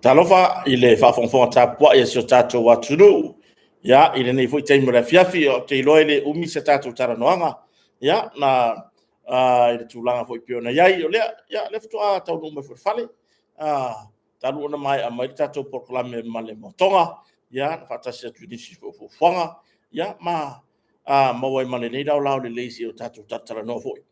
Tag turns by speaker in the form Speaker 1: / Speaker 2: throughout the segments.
Speaker 1: Talofa i le faafogafoga tapuai a si o tatou atunuu, ia, i lenei foi taimi o le afiafi. Ou te iloa e le umi se tatou talanoaga, ia, na i le tulaga foi e pei ona i ai. O lea, ia, lea faatoa taunuu mai foi i le fale, talu ona maea mai le tatou polokalame ma le motoga, ia, na faatasi atu i nisi foi o fuafuaga, ia, ma maua ai ma lenei laolao lelei se i o tatou talatalanoa foi,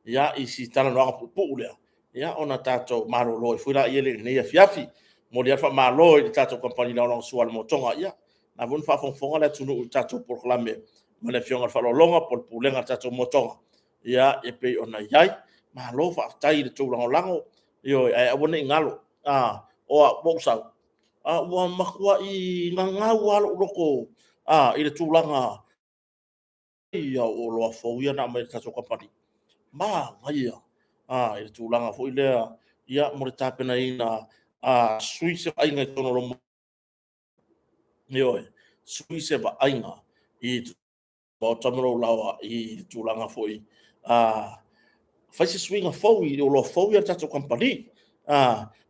Speaker 1: ia, i si talanoaga puupuu lea, ia, ona tatou malolo ai foi lea i lenei afiafi. E momoli lava le faamalo i le tatou kamupani lagolagosua a le Motoga, ia, o lena foi na faafogafoga le atunuu i le tatou polokalame ma le Afioga i le Faaaloaloga po o le Pulega a le tatou Motoga, ia, e pei ona i ai. Malo faafetai i le tou lagolago, ioe, ae aua ne i galo, o au ua ou sau, ae ua matuai gagau lava lou loto i le tulaga o oloa fou ia na aumai e le tatou kamupani. Manaia i le tulaga foi lea mo le tapenaina, a sui se vaaiga i totonu o lou ioe, sui se vaaiga i Maota ma lou laoa i le tulaga foi, fai se suiga fou i oloa fou ia a le tatou kamupani.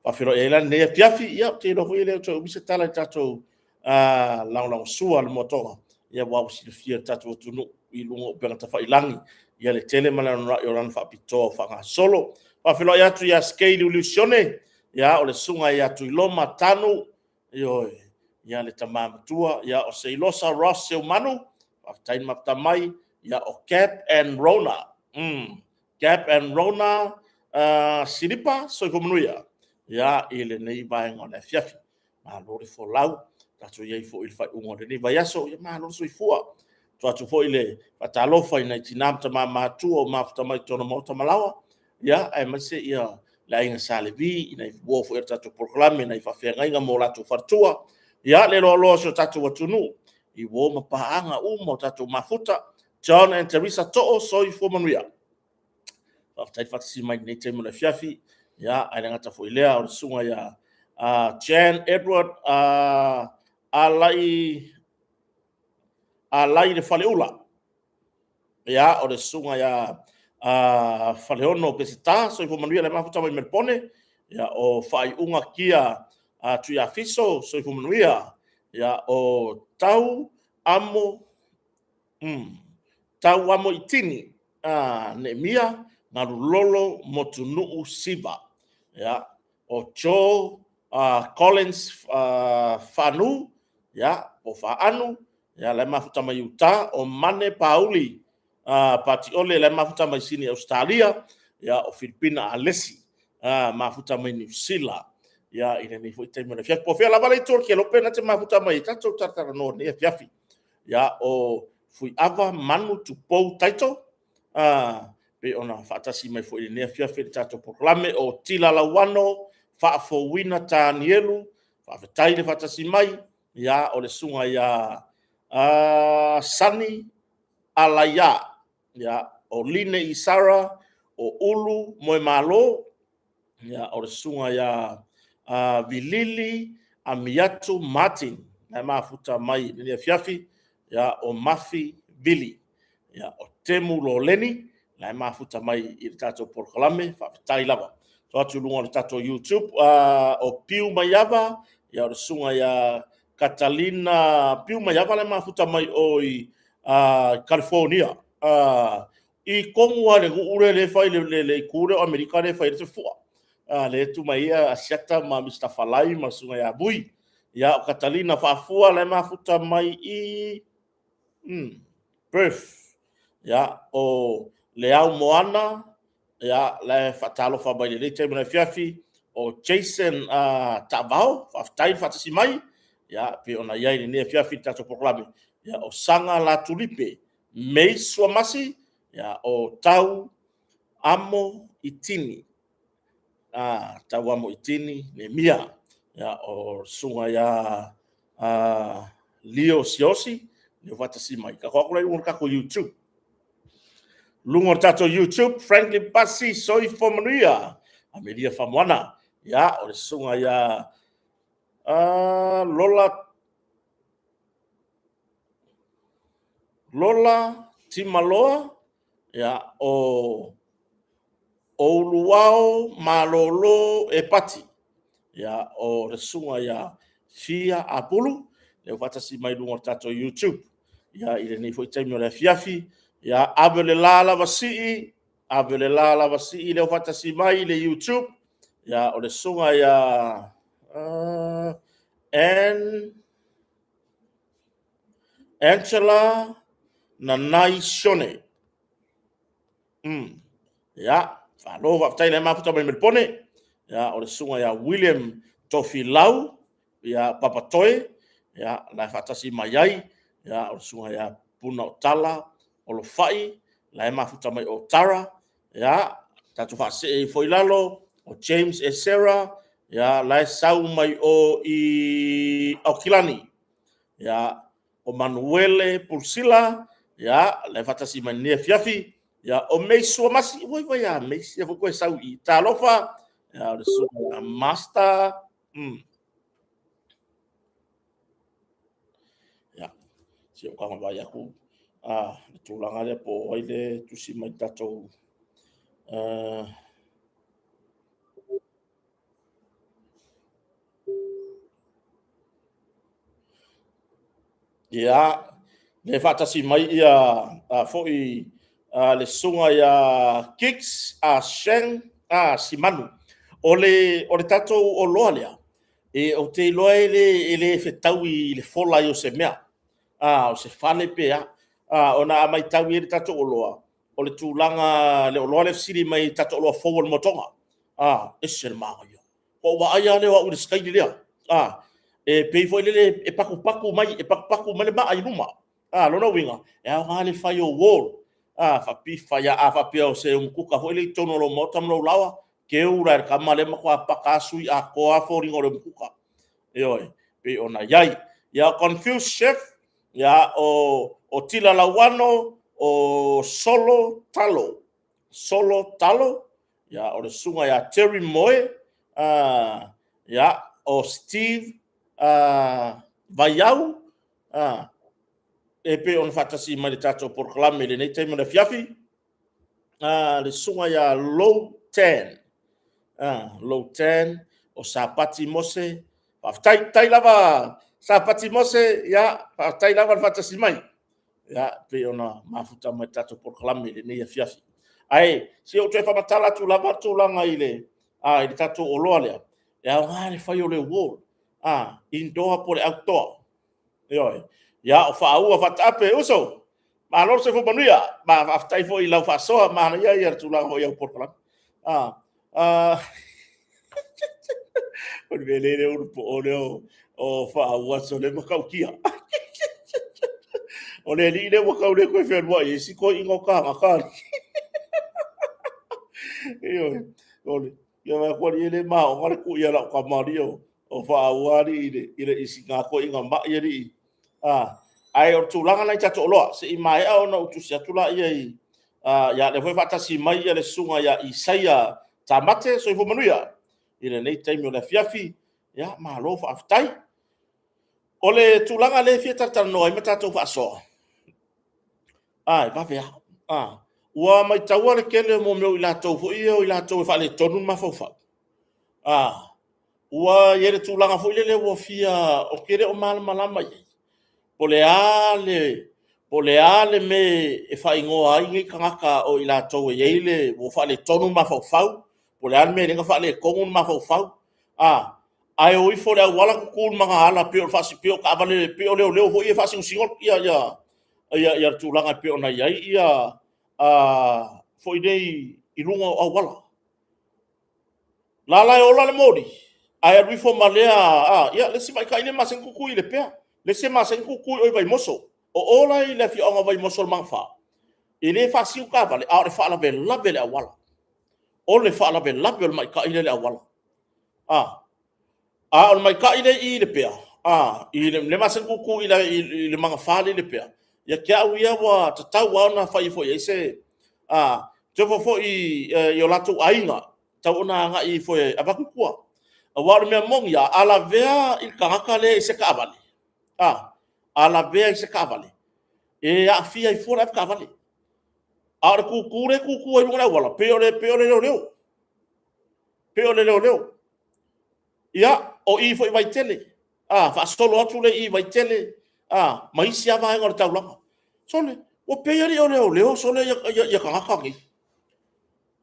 Speaker 1: Faafeiloai ai la i lenei afiafi, ia ou te iloa foi e le toe umi se tala i le tatou lagolagosua a le Motoga, aua ua silafia e le tatou atunuu i luga o upega tafailagi le tele ma le anoanoai o lana faapitoa ua faagasolo. Faafeiloai atu ia Skei Liuliu Sione, ia o le susuga ia Tuiloma Tanu, ioe, ia le tama matua, ia o Seilosa Ross Seumanu, faafetai le mafuta mai, ia o Gap and Rona, Gap and Rona Silipa, soifua manuia, ia, i lenei vaega o le afiafi. Malo le folau, tatou i ai foi i le faaiuga o lenei vaiaso, ia malo le soifua. E avatu foi le faatalofa i nai tina ma tama matutua ua mafuta mai i totonu o maota ma laoa, aemaise le Aiga Sa Levi, i nai uo foi o le tatou polokalame, nai faafeagaiga ma o latou faletua, ia le loaloa o si o tatou atunuu i uo ma paaga uma o tatou mafuta. John and Teresa Too, soifua manuia. Faafetai le faatasi mai i lenei taimi o le afiafi. Ia, ae le gata foi i lea, o le susuga ia Jan Edward Alai le Faleula. Ia, o le susuga ia Faleono Peseta, soifua manuia le mafuta mai Melepone. Ia, o Faaiuga Kia Tuiafiso, soifua manuia. Ia, o Tau Amo Tau Amo i Tini, Neemia Galulolo Motunuu Siva. Ia, o Joe Collins Faanu, ia, po o Faanu, ia, la e mafuta mai Utah, o Mane Pauli Patiole, la e mafuta mai Sini Ausetalia, ia, o Filipina Alesi, mafuta mai Niu Sila, ia, i lenei foi taimi o le afiafi. Po o fea lava le itu o le kelope na te mafuta mai ai, tatou talatalanoa i lenei afiafi. Ia, o Fuiava Manu Tupou Taito, pei ona faatasi mai foi i lenei afiafi i le tatou polokalame, o Tila Lauano Faafouina Tanielu, faafetai le faatasi mai. Ia, o le susuga ia Sani Alaia, ia, o Line Isara, o Ulu Moemalo, ia, o le susuga ia Vilili Amiatu Martin, na e mafuta mai i lenei afiafi, ia, o Mafi Vili, ia, o Temu Loleni, na e mafuta mai i le tatou polokalame, faafetai lava. To atu i luga o le tatou YouTube, o Piu Maiava, ia, o le susuga ia Katalina Piu Maiava, na e mafuta mai o i California, i tonu lava i le nuu lea e fai le itu lea o Amerika lea e fai ai le toefua. Lea e tu mai ai Asiata ma Mr. Falai ma le susuga ia Vui. Ia, o Katalina Faafua la e mafuta mai i Perth. Ia, o Leau Moana, ia, la e faatalofa mai i lenei taimi o le afiafi. O Jason Taavao, faafetai le faatasi mai. Ia, pei ona i ai i lenei afiafi i le tatou polokalame. Ia, o Saga Latulipe, May Suamasi, ia, o Tau Amo Itini. Tau Amo Itini, Nemia. Ia, o susuga ia Leo Siosi, lea ua faatasi mai. Tatou o atu la i luga o le tatou YouTube. Luga o le tatou YouTube, Franklin Pasi, soifua manuia. Amelia Famoana, ia, o le susuga ia Lola Lola Timaloa, ia, o Uluao Malolo Epati, ia, o le susuga ia Fia Apulu, lea ua faatasi mai i luga o le tatou YouTube, ia, i lenei foi taimi o le afiafi. Ia, ave o le la lava sii, ave o le la lava sii, lea ua faatasi mai i le YouTube, ia, o le susuga ia Ann Angela Nanai Sione. Ia, faalo faafetai le mafuta mai Melepone. Ia, o le susuga ia William Tofilau, ia Papatoe, ia, la e faatasi mai ai. Ia, o le susuga ia Puna Otala Olofai, la e mafuta mai o Tara. Ia, tatou faasee ifo i lalo, o James Esera, ia, la e sau mai o i Aukilani. Ia, o Manuele Pulusila, ia, la e faatasi mai lenei afiafi. Ia, o Mei Suamasi, oi vai a Mei, sia foi koe sau i Talofa. Ia, o le susuga Master. Ia, si o kanga vai aku le tulaga lea po o ai le tusi mai tatou Ia, le faatasi mai ia foi le susuga ia Kicks a Sheng a Simanu. O le tatou oloa lea, e, ou te iloa e le fetaui i le fola ai o se mea, o se fale pe a. Ona a matau i ai i le tatou oloa, o le tulaga le oloa lea e fesili mai i le tatou oloa fou o le motoga. Ese le manaia. Ua ou vaai lava lea o au i le sikaili lea. E pei foi lele e patupatu mai, e patupatu mai le maa i luma. Lona uiga, e aoga le fai o wall. Faapifa, a faapea o se umukuka foi lea i totonu o lou maota ma lou laoa, teu la e le tama lea matua paka sui atoa lava foliga o le umukuka. Ioe, pei ona i ai. Ia, Confused Chef, ia, o Tila Lauano, o Solo Talo. Solo Talo, ia, o le susuga ia Terry Moe, ia, o Steve Vaiau, e pei ona faatasi mai le tatou polokalame i lenei taimi o le afiafi, le susuga ia Low Tan, Low Tan, o Sapati Mose, faafetai, tai lava Sapati Mose, ia, faafetai lava le faatasi mai. Ia, pei ona mafuta mai le tatou polokalame i lenei afiafi. Ae, se i ou toe faamatala atu lava le tulaga i le, i le tatou oloa lea, e aoga le fai o le wall, indoor po o le outdoor. Ioe. Ia, o faaua faataape, uso, malo le soifua manuia. Ma faafetai foi i lau faasoa, manaia ia le tulaga foi i au polokalame. O le mea lea ulu po o lea o faaua so le matautia. O le alii lea ua tau le toe fealuai ai si toeaina o tagata. Ioe, o le ia vai atu alii e le maona le tui a lau tama alii o faaua alii i le isi na toeaina mai alii. Ae o le tulaga na i tatou oloa, se i maea ona ou tusi atu laia i ia lea foi faatasi mai ia le susuga ia Isaia Tamate, soifua manuia i lenei taimi o le afiafi. Ia, malo faafetai. O le tulaga lea e fia talatalanoa ai ma tatou faasoa, e vave lava. Ua maitaua le tele o mea o i latou foi ia o i latou e faaletonu le mafaufau. Ua i ai le tulaga foi lele ua fia, ou te le o malamalama i ai, po o le a le mea e faaigoa ai nei tagata o i latou e i ai le, ua faaletonu le mafaufau, po o le a le mea e ala ai ona faaletonu le mafaufau. Ae o ifo i le auala tutu i le magaala pei o pei o taavale, pei o leoleo foi ia e faasinosino ia le tulaga e pei ona i ai ia foi nei i luga o auala. La la e ola le moli, ae alu ifo ma lea, ia, le isi maita'i lea e masani ona tutu i Lepea, le isi e masani ona tutu i o i Vaimoso. O o la i le afioaga o Vaimoso i le Magafa, e le faasino taavale, a o le faalavelave i le auala. O le faalavelave o le maita'i lea i le auala. A o le maita'i lea i Lepea, i le masani ona tutu i le magafa lea i Lepea, ia te au ia ua tatau lava ona fai ifo i ai se, tofo foi i o latou aiga. tau ona agai ifo e avatu i tua. Aua o le mea moni lava, a lavea i le tagata lea i se taavale, a lavea i se taavale, e aafia ai fua le avetaavale. A o le tutu lea e tutu ai i luga o le auala, pei o le leoleo, pei o le leoleo. Ia, o i foi i Vaitele, faasolo atu lea i Vaitele ma isi lava vaega o le taulaga. Sole, ua pei alii o leoleo sole ia tagata nei.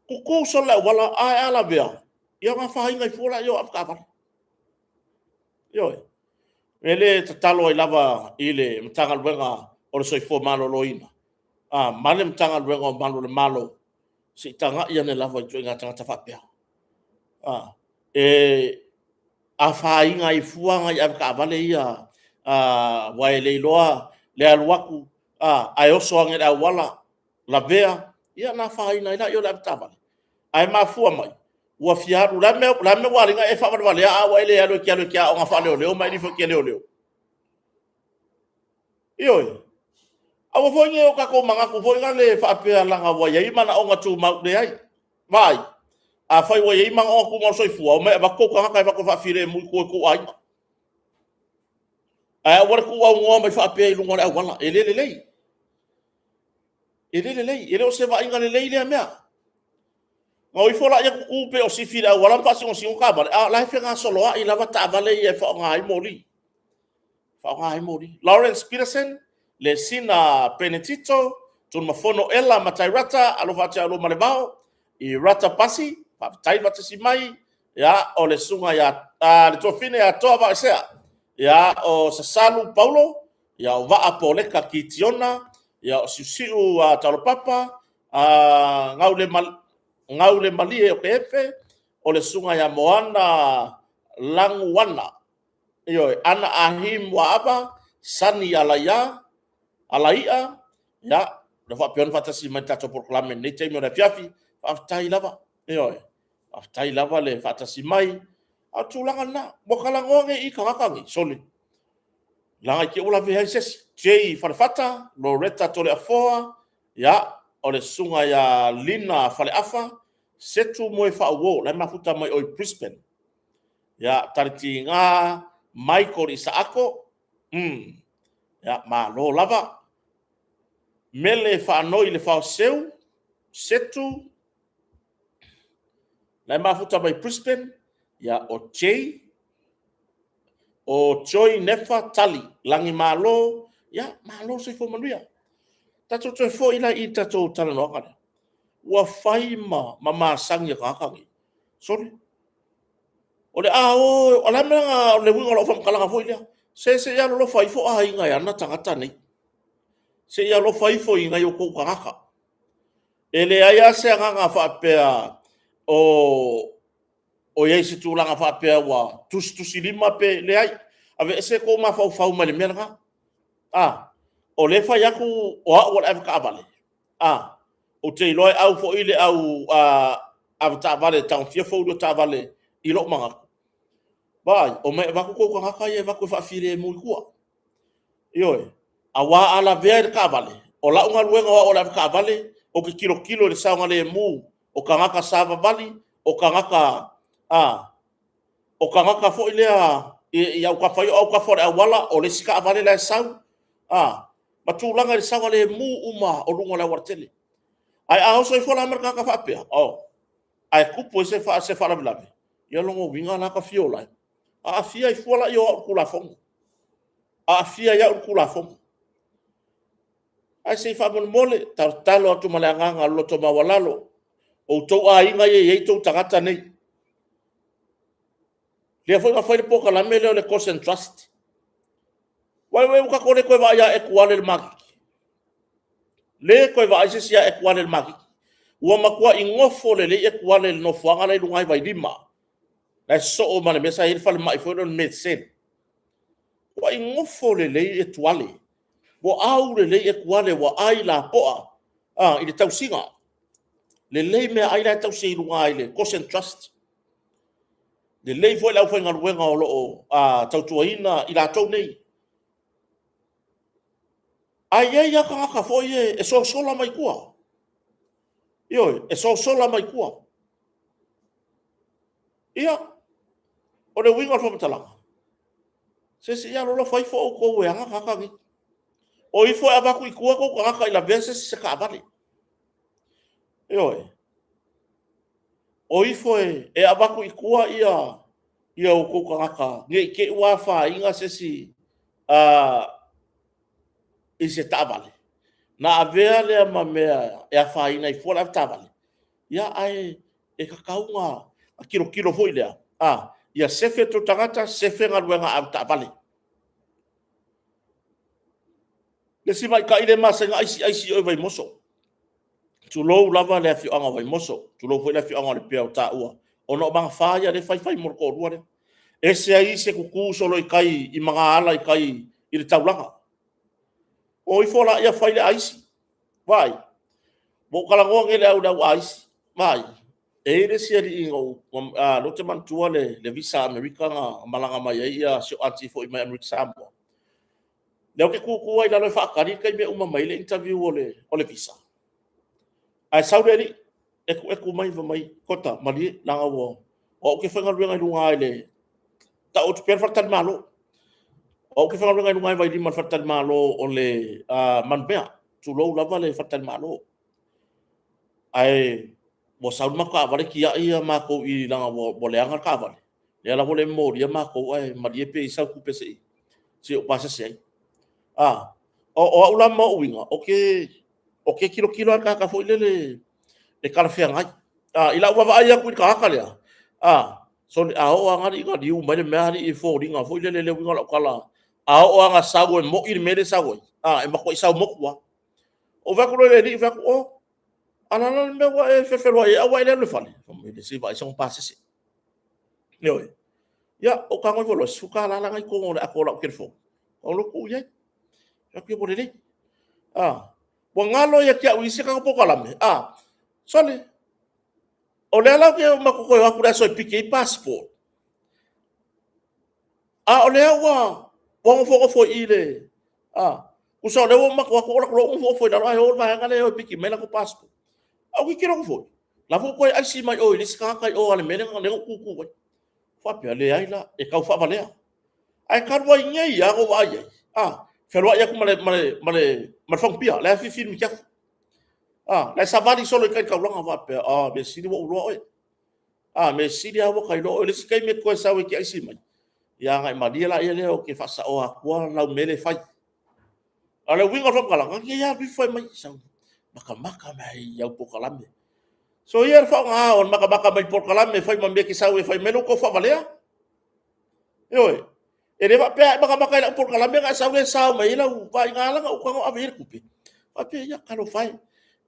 Speaker 1: Tutu solo i le auala, ae a lavea, ia ona afaina ai fua lea o avetaavale. Ioe. O lea e tatalo ai lava i le Matagaluega o le Soifua Maloloina ma le Matagaluega o Malu o le Malo, se i tagai ane lava i ituaiga tagata faapea. E afaina ai fua nai avetaavale ia, aua e le iloa le alu atu ae oso ane i le auala, lavea, ia ona afaina ai lea o le avetaavale. Ae mafua mai, ua fia alu. O le a le mea ua ala ai ona e faavalevalea au ae e le alu e te alu e te aoga faaleoleo ma e alu ifo e te leoleo? Ioe. Aua foi ne i o tatou manatu foi lea faapea leaga ua i ai manaoga tumau. Leai. Vaai, afai ua i ai manaoga tumau o le soifua, omai e avatu outou tagata e avatu e faafilemu i tua i tou aiga. Ae aua le tuuaunoa mai faapea i luga o le auala, e le lelei. E le lelei, e le o se vaaiga lelei lea mea. Ona o ifo lea tutu pei o sifi i le auala ma faasinosino taavale, a o la e fegasoloai lava taavale ia e faaaoga ai moli, faaaoga ai moli. Lawrence Peterson, Lesina Penetito, Tunumafono Ella Matairata, alofa atu ia oulua ma Levao, Rata Pasi, faafetai le faatasi mai. Ia, o le susuga ia le tuafafine ia Toa Vaoesea, ia o Sasalu Paulo, ia o Vaa Poleta Kitiona, ia o Siusiu Taualopapa, Gaulemalie Okeefe, o le susuga ia Moana Lanuana, ioe, Ana Ah Him Muaava, Sonny Alaia, Alaia, ia, ua faapea ona faatasi mai i le tatou polokalame i lenei taimi o le afiafi. Faafetai lava, ioe, faafetai lava le faatasi mai. A o le tulaga lena, ua talanoa nei i tagata nei, sole, leaga i te i ua lavea ai se isi. J Falefata, Loretta Toleafoa, ia, o le susuga ia Lina Faleafa, Setu Moefaauo, la e mafuta mai o i Brisbane. Ia, Talitiga Michael Isaako, ia, malo lava. Mele Faanoi Lefaoseu, Setu, la e mafuta mai Brisbane, ia, o Jay, o Joy Nefa Tali Lagimalo, ia malo le soifua manuia. Tatou toe foi la i le tatou talanoaga lea. Ua fai ma masani e tagata nei, sole, o le a o, o le a le mea o le uiga o lau faamatalaga foi lea? Se se i alolofa ifo aiga e ana tagata nei, se i alofa ifo i nai o outou tagata. E leai lava se agaga faapea o i ai i se tulaga faapea ua tusitusilima pe leai. Aveese outou mafaufau mai le mea lena. O lea e fai atu o au o le avetaavale, ou te iloa e au foi le au avetaavale e tagofia foulu o taavale i lou manatu. Vaai, omai e avatu outou tagata ia e avatu e faafilemu i tua. Ioe, aua a lavea i le taavale, o lau galuega o au o le avetaavale, ou te tilotilo i le saogalemu o tagata savavali, o tagata foi lea i autafa o autafa o le auala, o le isi taavale la e sau, ma tulaga i le saogalemu uma o luga o le aualatele. Ae a oso ifo la ma le tagata faapea, ae tupu ai se faalavelave, ia o lona uiga la ta fia ola ai, aafia ai fua lea o au i le Tulafono, aafia ai au i le Tulafono. Ae se i faamolemole, tatalo atu ma le agaga loto maualalo, o outou aiga ia e i ai outou tagata nei. O lea foi na fai le polokalame lea o le Cost and Trust. Ua tatou le toe vaai ia Etuale i le maketi. Le toe vaai se isi ia Etuale i le maketi. Ua matuai nofo lelei Etuale i le nofoaga la e i luga i Vailima, la e sosoo ma le mea sa i ai le falemai foi lea o le Medcen. Ua matuai nofo lelei Etuale, ua aulelei Etuale ua ai lapoa i le tausiga. Lelei meaai la e tausi ai i luga i le Cost and Trust. Lelei foi le aufaigaluega o lo o tautuaina i latou nei. Ae i ai lava tagata foi ia e sosola mai tua. Ioe, e sosola mai tua. Ia, o le uiga o le faamatalaga, se se i alolofa ifo outou e ana tagata nei. O ifo e avatu i tua tou tagata i lavea se isi i se taavale. Ioe. O ifo e avatu i tua ia outou tagata ne i te i ua afaina se isi i se taavale, ona avea lea ma mea e afaina ai fua le avetaavale. Ia ae e tatau ona tilotilo foi lea, ia sefe o outou tagata, sefe galuega avetaavale. Le isi maita'i lea e masani ona aisi aisi i o i Vaimoso, tulou lava le afioaga o Vaimoso, tulou foi le afioaga o Lepea ua taua, ona o magafa ia o lea e fai fai mo le toalua lea. Ese ai isi e tutu solo i tai i magaala i tai i le taulaga. O ifo laia fai le aisi. Vaai, ua ou talanoa nei i le au aisi. Vaai, e i ai le isi alii na ou… o lea ou te manatua le visa Amerika na malaga mai ai si ou aunty foi mai Amerika Samoa. O lea ou te tutu lava i lalo e faatali le taimi e uma mai ai le interview o le visa, ae sau le alii ekueku mai fai mai, “Kota, malie leaga o au ou te faigaluega i luga i le…” Tau atu pea le faletalimalo. “O au ou te faigaluega i luga i Vailima i le faletalimalo o le Manumea, tulou lava le faletalimalo. Ae ua sau le matou taavale tiai matou i i leaga ua leaga le taavale, o lea la ua le molia matou ae malie pe i ai sau tupe se i ou pasese ai.” O au la ma ou uiga, ou te tilotilo lava i le tagata foi lele e talafeagai. I lau vaavaai atu i le tagata lea, sole, a oo lava ina liu mai le mea alii e foliga foi lele le uiga o lau tala, a oo lava ina sau e moi le mea lea e sau ai, e matuai sau motu lava. Ou vaai atu loa i le alii ou fai atu, “Oi, a o le a la le mea ua e fefeloai ai ae ua e le alu i le fale?” Fai mai, se i vaai sana pasese. Ioe. Ia, ou tago ifo loa, e $10 lena e i totonu o le ato o lau telefoni, ou alu atu tuu i ai. Ou fai atu, ia ua lelei. Ua galo ia te au i isi a tatou polokalame, sole, o lea la matou te toe o atu i le aso e piki ai passport, a o lea ua nofonofo i i le… Tusa o lea ua matou o atu ou alu atu loa ou nofonofo i lalo ae o le vaega lea e o e piki mai latou passport. Ae ou tilotilo atu foi, o la e foi ua toe aisi mai o i le isi tagata i o i le mea lea na ou tutu ai. Ou faapea, leai la, e tau faavalea. Ae talu ai nei lava na ou vaai i ai, fealuai atu ma le fagupia la e afifi i le mitiafu, la e savali solo i tai i le taulaga. Ou faapea, o le mea sili ua ou iloa oe. O le mea sili lava ua ta iloa oe. O le isi taimi e te toe sau e te aisi mai, ia agai malie laia ou te faasaoa atua lau mea lea e fai. A o le uiga o le faamatalaga, te i lava alu ifo fai mai, sau matamata mai lava i au polokalame. Soia le faaaoga o le matamata mai i polokalame e fai ma mea e te sau ai e fai mai lou tau faavalea. Ioe. E le faapea a e matamata i lau polokalame ona e sau lea e sao mai ai lau… vaai na ala ona ou tago ave i ai le tupe. Faapea, ia talofa e,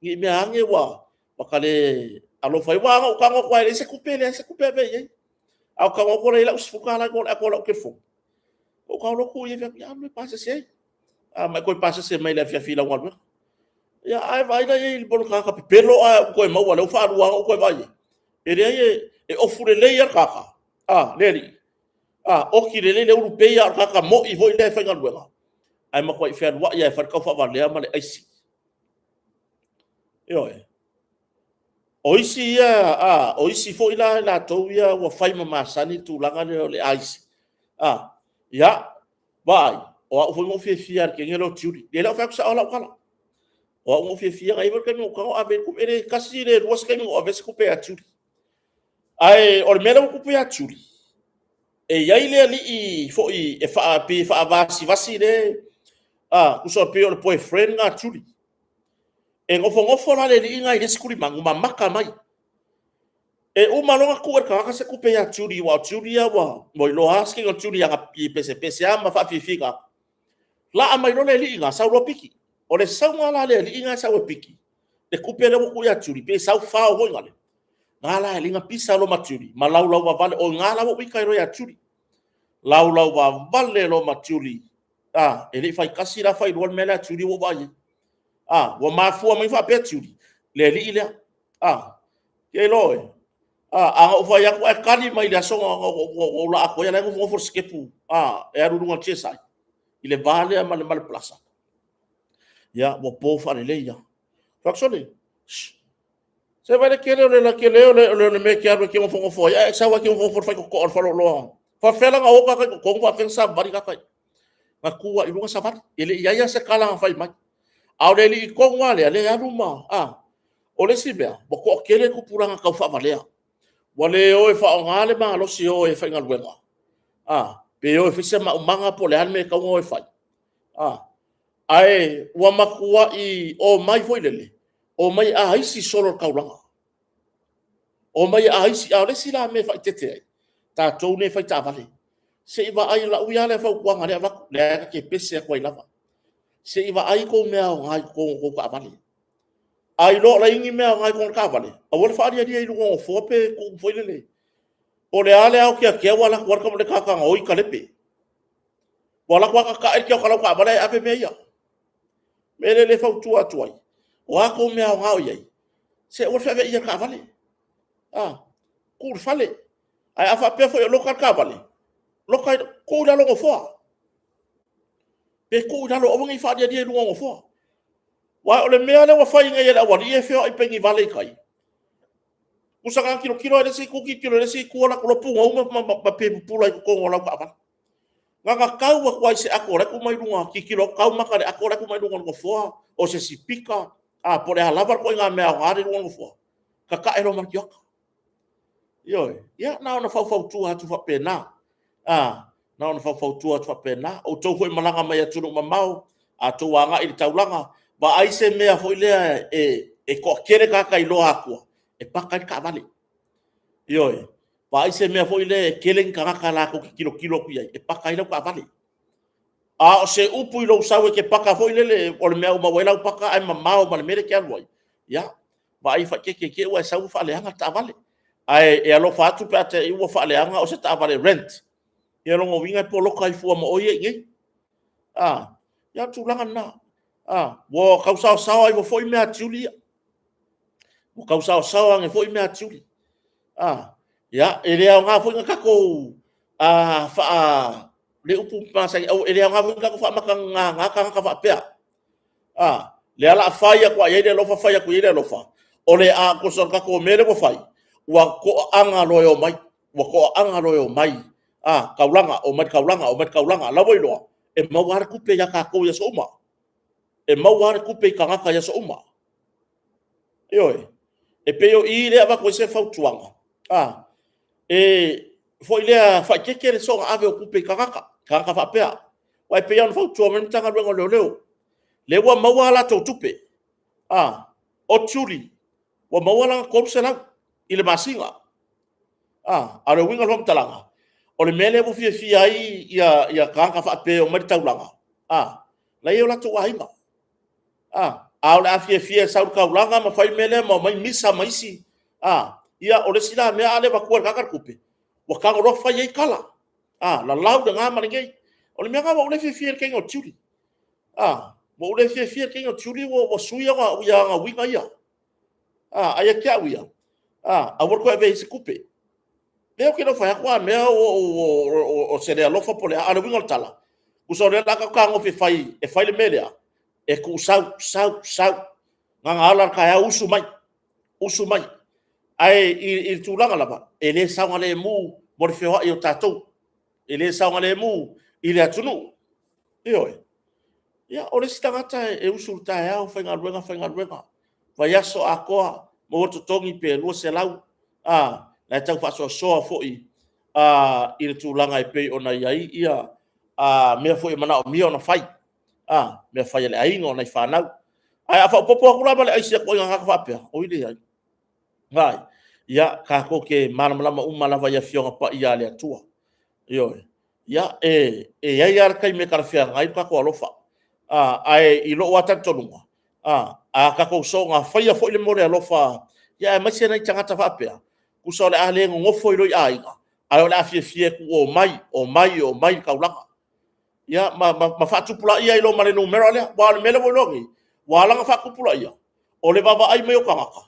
Speaker 1: ne i meaane ua ta le alofa ai. Aua ana ou tago atu lava e leai se tupe, e leai se tupe e ave i ai. Ae ou te tago atu la e i ai lau $10 i lalo o le ato o lau telefoni, ou tago loa tuu i ai, fai atu, ia alu e pasese ai, ma e toe pasese mai i le afiafi i lau galuega. Ia ae vaai la i ai i le tagata pepelo ae ua toe maua, lea ua faalua lava ona ou toe vaai i ai. E leai e ofu lelei lava le tagata le alii, oti lelei le ulu pei lava o le tagata moi foi lea e faigaluega, ae matuai fealuai lava e fai le taufaavalea ma le aisi. Ioe. O isi ia, o isi foi la latou ia ua fai ma masani le tulaga lea o le aisi, ia, vaai, o au foi na ou fiafia lava i le teine lea o Judy. O lea ou te fai atu sao lava lau tala. O au na ou fiafia, na i ai foi le taimi na ou tago ave ai le tupe, e le tasi le lua se taimi na ou ave ai se tupe ia Judy. Ae o le mea lea ua tupu ia Judy, e i ai le alii foi e pei e faavasivasi le… tusa pei o le boyfriend lena a Judy. E nofonofo la le alii lena i le isi tulimanu ma maka mai. E uma loa ona tuu e le tagata se tupe ia Judy aua o Judy ia ua iloa lava le skin o Judy e pesepese lava ma faafifi tagata. Laa mai loa le alii lena sau loa piki. O le sauga la a le alii lena e sau e piki le tupe lea ua tuu ia Judy, pe sau fao foi lale, na la e ala ai ona pisa loa ma Judy ma laulau vavale. O i ina la ua ou ita ai loa ia Judy, laulau vavale loa ma Judy. E le i fai tasi la fai lua le mea lea a Judy ua ou vaai i ai. Ua mafua mai ona faapea Judy, le alii lea. Te iloa oe, ana ou fai atu ae tali mai i le aso na ou laa atu ai, a o la e nofonofo i le sikepu e alu i luga o le GSI i le va lea ma le Palasa. Ia, ua po faalelei lava. Ou fai atu, sole, Se vaai le tele o le la tele o le o le mea e te alu e te nofonofo ai, ae e sau lava e te nofonofo i le faitotoa o le faleoloa. Faapefea la ona o tagata i totonu, faapefea ona savavali tagata ia? Na tu lava i luga savali, e le i i ai lava se tala na fai mai. A o le alii tonu lava lea, lea e alu ma... O le isi mea, ua toatele tupulaga taufaavalea, ua le o e faaaoga le malosi e o ai e faigaluega, pe o e fai se maumaga po o le a le mea e tatau ona o e fai, ae ua matuai omai foi lele, omai e aisi solo i le taulaga. Omai e aisi. A o le isi la mea e faaeteete ai, tatou nei e fai taavale, se i vaai, o lau ia lea fautuaga o lea e avatu, o lea ta te pese atu ai lava, se i vaai tou mea aoga i totonu o a outou taavale. A iloa o la e i ai ni mea aoga i totonu o le taavale, aua le faalialia i luga o nofoa pe tuu foi lele. Po o le a le aoteatea ua alu atu lava le tagata gaoi talepe. Ua alu atu lava tatae le tioka o lau taavale ae ave mea ia. O le mea lea e fautua atu ai, o a outou mea aoga o i ai, se aua le feaveaia i le taavale, tuu i le fale. Ae a faapea foi o loka le taavale, tuu i lalo o nofoa, pe tuu i lalo aua ne i faalialia i luga o nofoa. Aua o le mea lea ua fai nei e le aualii ia e feoai penivale i tai, tusa na ona tilotilo lava i le isi itu tilotilo i le isi itu alu atu loa punou ma pe pupula i totonu o lau taavale. Na ona tau atu lava i se ato o la e tuu mai luga, tilotilo atu tau maka i le ato la e tuu mai luga o le nofoa, o se sipika po o le a lava le ituaiga mea aoga lea e i luga o le nofoa, tatae loa ma le tioka. Ioe. Ia na ona faufautua atu faapena, na ona faufautua atu faapena. O outou foi e malaga mai atunuu mamao, a outou agai i le taulaga, vaai se mea foi lea e toatele tagata e iloa atua e paka ai le taavale. Ioe. Vaai se mea foi lea e toatele ni tagata latou te tilotilo atu i ai e paka ai lau taavale. A o se upu i lou sau e te paka foi lele o le mea ua maua ai lau paka ae mamao ma le mea lea e te alu ai, ia vaai faaeteete i te i ua e sau ua faaleaga le taavale. Ae e alofa atu pe a te i ua faaleaga o se taavale rent, ia o lona uiga e poloka ai fua ma oe ia i inei. Ia o le tulaga lena. Ua tau saosaoa ifo foi mea a tiuli ia. Ua tau saosaoa ane foi mea a tiuli. Ia, e le aoga foi ona tatou faa... le upu masani, e le aoga foi ona tatou faamatagataga tagata faapea. O lea o le a fai atu lava i ai le alofa fai atu i ai le alofa, tusa o le tatou mea lea ua fai, ua toaaga loa e omai, ua toaaga loa e omai, taulaga, omai i le taulaga, omai i le taulaga. O la ua iloa, e maua lava le tupe ia tatou i aso uma. E maua lava le tupe i tagata i aso uma. Ioe. E pei o i lea e avatu ai se fautuaga, e foi lea faaeteete le soona ave o tupe i tagata, tagata faapea. Aua e pei lava ona fautua mai le Matagaluega o Leoleo, lea ua maua a latou tupe, o Tuli ua maua lana $300 i le masina. A o le uiga o le faamatalaga, o le mea lea ua fiafia ai tagata faapea e omai i le taulaga, la e i ai o latou aiga. A o le a fiafia e sau i le taulaga ma fai le mea lea ma omai misa ma isi, ia o le isi la mea a le avatua e le tagata le tupe, ua tago loa fai ai tala, lalau lena ma lenei. O le mea lena ua ou le fiafia ai i le teine o le tiuli. Ua ou le fiafia i le teine o le tiuli ua sui ona uiga ia. Ae ia te au ia, aua le toe avea i ai se tupe. Leai ou te le o fai atu a mea o se le alofa po o le a, a o le uiga o le tala, tusa o lea o le a tatou fetagofi e fai le mea lea, e tuusau, sau, sau, na ona ala lava o le taeao usu mai, usu mai. Ae i le tulaga lava, e le saogalemu mo le feoai o tatou, e le saogalemu i le atunuu. Ioe. Ia, o le isi tagata e usu i le taeao faigaluega, faigaluega, vaiaso atoa, maua le totogi pe $200, a, la e tau faasoasoa foi i le tulaga e pei ona i ai mea foi e manaomia ona fai, mea fai a le aiga, o nai fanau. Ae a faaopoopo atu la ma le aisi atu i tagata faapea, oi leai. Ia, tatou te malamalama uma lava i Afioga Paia a le Atua. Ioe. Ia, e i ai lava le taimi e talafeagai lo tatou alofa, ae i lou lava talitonuga, a tatou soona faia foi le mea o le alofa, aemaise nai tagata faapea, tusa o le a le nonofo ai loa i aiga, ae o le a fiafia e tuu omai, omai, omai i le taulaga. Ia, ma faatupulaia ai loa ma le numera lea. Aua o le mea lea ua iloa nei, ua ala ona faatupulaia, o le vaavaai mai o tagata,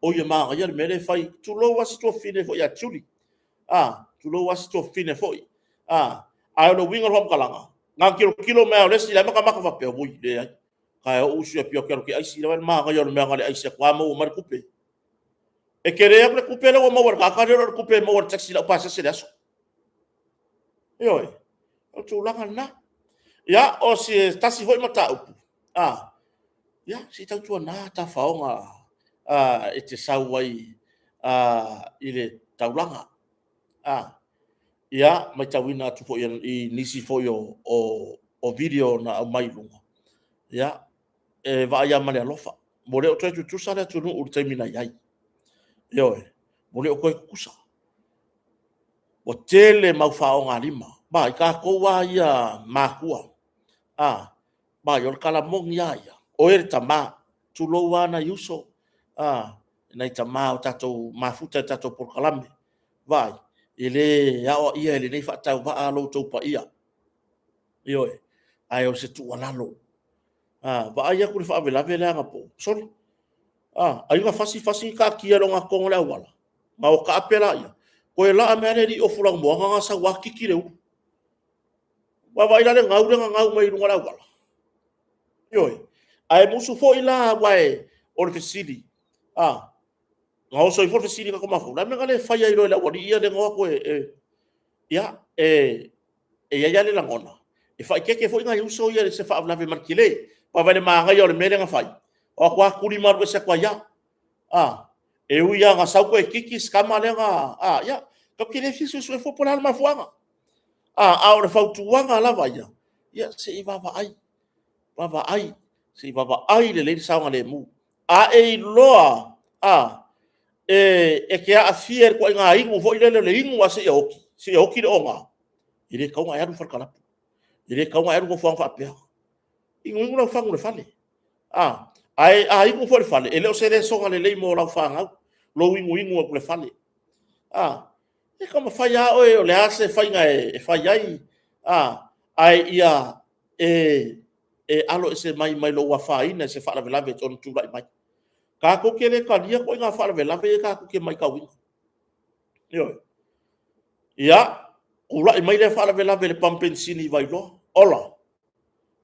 Speaker 1: oi e manaia le mea lea e fai, tulou lava si tuafafine foi ia Julie, tulou lava si tuafafine foi. Ae o le uiga o le faamatalaga, na ona tilotilo mai lava o le isi la e matamata faapea, oi leai, taeao ou usu i Apia ou te alu ou te aisi, vaai i le manaia o le mea na o le aisi atu lava maua mai le tupe. E tele atu le tupe lea ua maua e le tagata lea o le tupe e maua e le taxi i lau pasese i le aso. Ioe, o le tulaga lena. Ia, o se tasi foi mataupu, a, ia, se i tautuana tafaoga e te sau ai i le taulaga. Ia, matauina atu foi i nisi foi o video na aumai i luga, ia, e vaai lava ma le alofa, ua le o toe tutusa le atunuu i le taimi na i ai. Ioe, ua le o toe tutusa. Ua tele mau faaaogalima. Vaai, tatou lava ia matua, a, vaai, o le tala moni lava ia, o oe le tama, tulou lava nai uso, a, nai tama o tatou mafuta i tatou polokalame. Vaai, e le aoaia e lenei faatauvaa lo outou paia, ioe, ae o se tuualalo. A, vaai atu i le faalavelave lea anapo, sole, a, ai na fasi fasi taatia i le ogatotonu o le auala, ona o taape laia, toe laa mai lava le alii ofu lanumoana na sau lava kiki le ulu. Vaavaai la i le gau lea na gau mai luga o le auala? Ioe. Ae musu foi la aua o le fesili, a, na oso ifo le fesili i tagata mafaufau, o le a le mea na le fai ai loa e le aualii ia lea na o atu e... Ia, e i ai lava le lagona, e faaeteete foi nai uso ia i se faalavelave ma le tele. Aua vaai i le manaia o le mea lea na fai, o atu lava tuli ma alu ese atu ai lava. A, e ui lava ina sau toe kiki si tama lea na... a, ia, tatou te le fia suesue fua po o le a le mafuaaga. A o le fautuaga lava ia, ia se i vaavaai, vaavaai, se i vaavaai lelei le saogalemu. A e iloa e te aafia i le ituaiga inu foi lele o le inu lava seia oti, seia oti le oga, e le tatau ona e alu i le fale kalapu. E le tatau ona e alu nofoaga faapea. Inuinu lau fagu i le fale. Ae a inu foi i le fale, e le o se lesona lelei mo lau fanau lou inuinu atu i le fale. E taumafai lava oe o le a se faiga e fai ai, ae ia e aloese mai lou afaina i se faalavelave e ono tulai mai. Tatou te le talia ituaiga faalavelave ia tatou te matauina. Ioe. Ia, tulai mai lea faalavelave i le pamu penisini i Vailoa. Ola,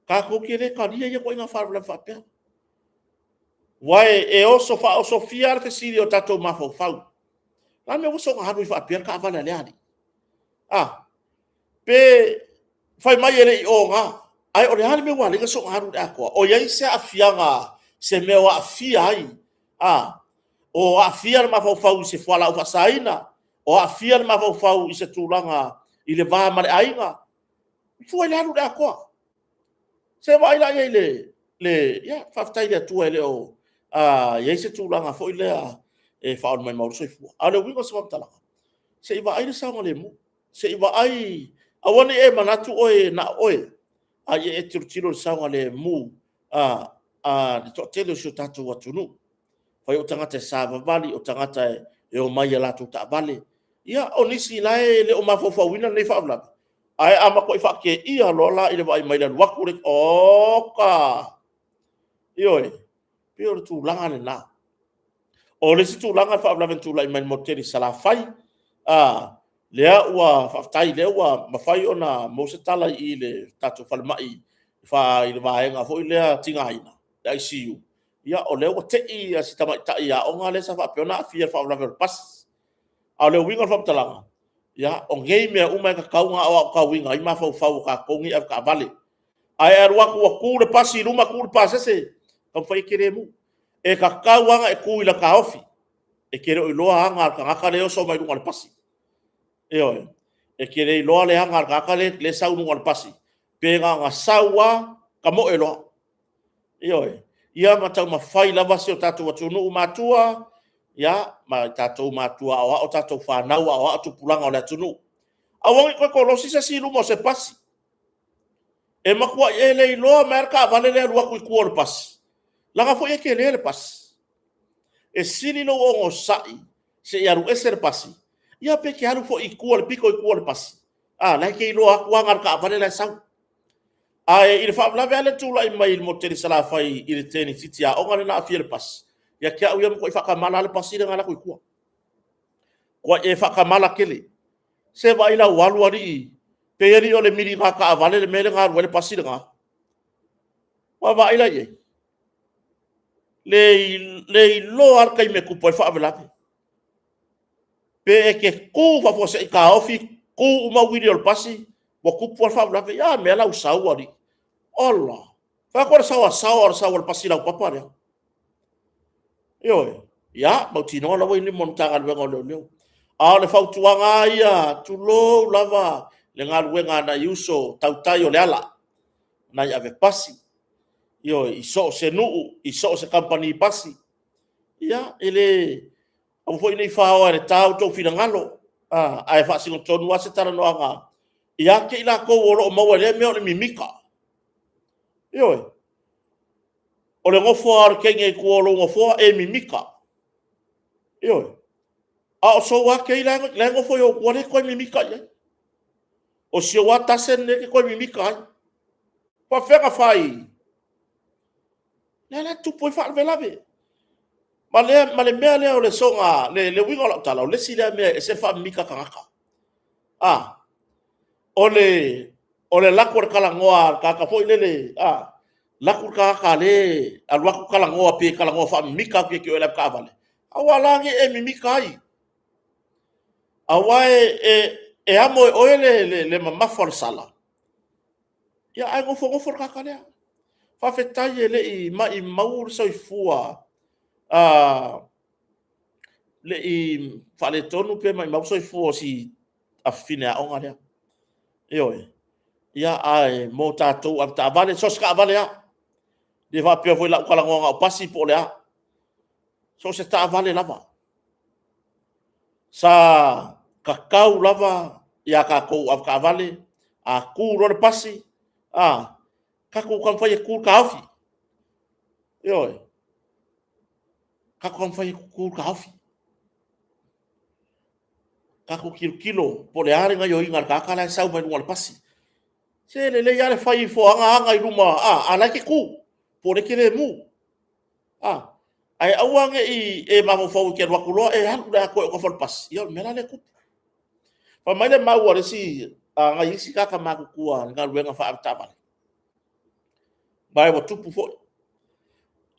Speaker 1: tatou te le talia ia ituaiga faalavelave faapea. Aua e oso faaosofia lava le fesili i o tatou mafaufau. O le a le mea ua soona alu ai faapea le taavale a lea alii? A, pe fai mai e le i oga, ae o le a le mea ua ala ai ona soona alu i le atoa? O i ai se aafiaga, se mea o aafia ai? A, o aafia le mafaufau i se fualaau faasaina? O aafia le mafaufau i se tulaga i le va ma le aiga? Fua i le alu i le atoa. Se vaai la i ai i le... Ia, faafetai i le Atua e le o i ai se tulaga foi lea e faaalumaumau ai le soifua. A o le uiga o se faamatalaga, se i vaai le saogalemu, se i vaai, aua ne i e manatu oe na o oe, a ia e tilotilo i le saogalemu o le toatele o si o tatou atunuu. Afai o tagata e savavali, o tagata e omai i a latou taavale. Ia, o nisi la e le o mafaufauina lenei faalavelave, ae a matuai faateia loa la i le vaai mai i le alu atu, oka! Ioe, pei o le tulaga lena. O le isi tulaga o le faalavelave na tulai mai i le motu tele i Salafai, lea ua faafetai o lea ua mafai ona maua se tala i le tatou falemai i le vaega foi lea tigaina, le ICU, ia o lea ua te i si tamaitai aoga lea sa faapea ona aafia i le faalavelave o le pasi. A o le uiga o le faamatalaga, ia, o nei mea uma e tatau ona aoaoina ai mafaufau o tatou nei avetaavale. Ae a e alu atu ua tu le pasi i luma tu le pasese, taumafai e telemu. E tatau lava ona e tu i lau taofi, e te le o iloa aga a le tagata lea e oso mai luga o le pasi. Ioe. E te le iloa le aga a le tagata lea e sau i luga o le pasi, pe na ona sau lava tamoe loa. Ioe. Ia ma taumafai lava si o tatou atunuu matua, ia ma tatou matua aoao a tatou fanau, aoao tupulaga o le atunuu, aua ne i toe kolosi se isi i luma o se pasi. E matuai e le iloa mai lava le taavale lea e alu atu i tua o le pasi, leaga foi e tele le pasi. E sili lou onosai se i alu ese le pasi, ia pe te alu foi i tua i le pito i tua o le pasi, a o la e te iloa atu aga a le taavale la e sau. Ae i le faalavelave lava lea na tulai mai i le motu tele i Salafai i le teineitiiti aoga lea na aafia i le pasi, ia te au ia, ua matuai faatamala lava le pasi lea na alu atu i tua. Ua matua faatamala tele. Se vaai la ua alu alii, pei alii o le miliga taavale le mea lea na alu ai le pasi lena. Ua vaai la i ai? Le iloa lava le taimi e tupu ai le faalavelave. Pe e te tu faafuasei taofi, tu uma uili o le pasi, ua tupu lava le faalavelave. Ia a mea lau sau alii? Ola! Fai atu o le saoasaoa o le sau a le pasi laupapa lea. Ioe. Ia, mautinoa la ua i lima o le Matagaluega o Leoleo. A o le fautuaga lava ia, tulou lava le galuega a nai uso tautai o le ala, nai avepasi, ioe, i so o se nuu, i so o se kamupani pasi. Ia, e le, aua foi ne i faoa e le ta outou finagalo, ae faasino tonu lava se talanoaga ia te i latou o lo o maua i lea mea o le mimita. Ioe. O le nofo lava o le teine i tua o lou nofoa e mimita. Ioe. A o sou lava tei la e nofo i ou tua, lea e te toe mimita i ai. O si ou lava tasene lea e te toe mimita ai. E faapefea ona fai? Lea la e tutupu ai faalavelave. Ma le mea lea o le soona... le uiga o lau tala, o le isi lea mea e ese le faamimita tagata. O le alu atu o le talanoa a le tagata foi lele, alu atu le tagata lea e alu atu talanoa pei e talanoa faamimita atu ia te oe le avetaavale, aua la ne i e mimita ai, aua e amo e oe le mamafa o le sala, ae nofonofo le tagata lea. Faafetai e le i maumau le soifua, le i faaletonu pe maumau le soifua o si afafine aoga lea. Ioe. Ia, ae mo tatou avetaavale, so o se taavale lava, e le faapea foi o le a ou talanoa na o pasi po o le a, so o se taavale lava. Sa tatau lava ia tatou avetaavale, a tu loa le pasi, tatou taumafai e tu e taofi. Ioe. Tatou taumafai e tutu le taofi. Tatou tilotilo po o le a le gaoioiga a le tagata la e sau mai luga o le pasi. Se lelei lava le fai ifo o aga aga i luma, a o la e te tu, po o lea e te lemu. Ae aua ne i e mafaufau e te alu atu loa e alu i le atoa i autafa o le pasi, ia o le mea la lea e tupu. Fai mai le mau a nai isi tagata matutua i le galuega faa-avetaavale, ma ua tupu foi.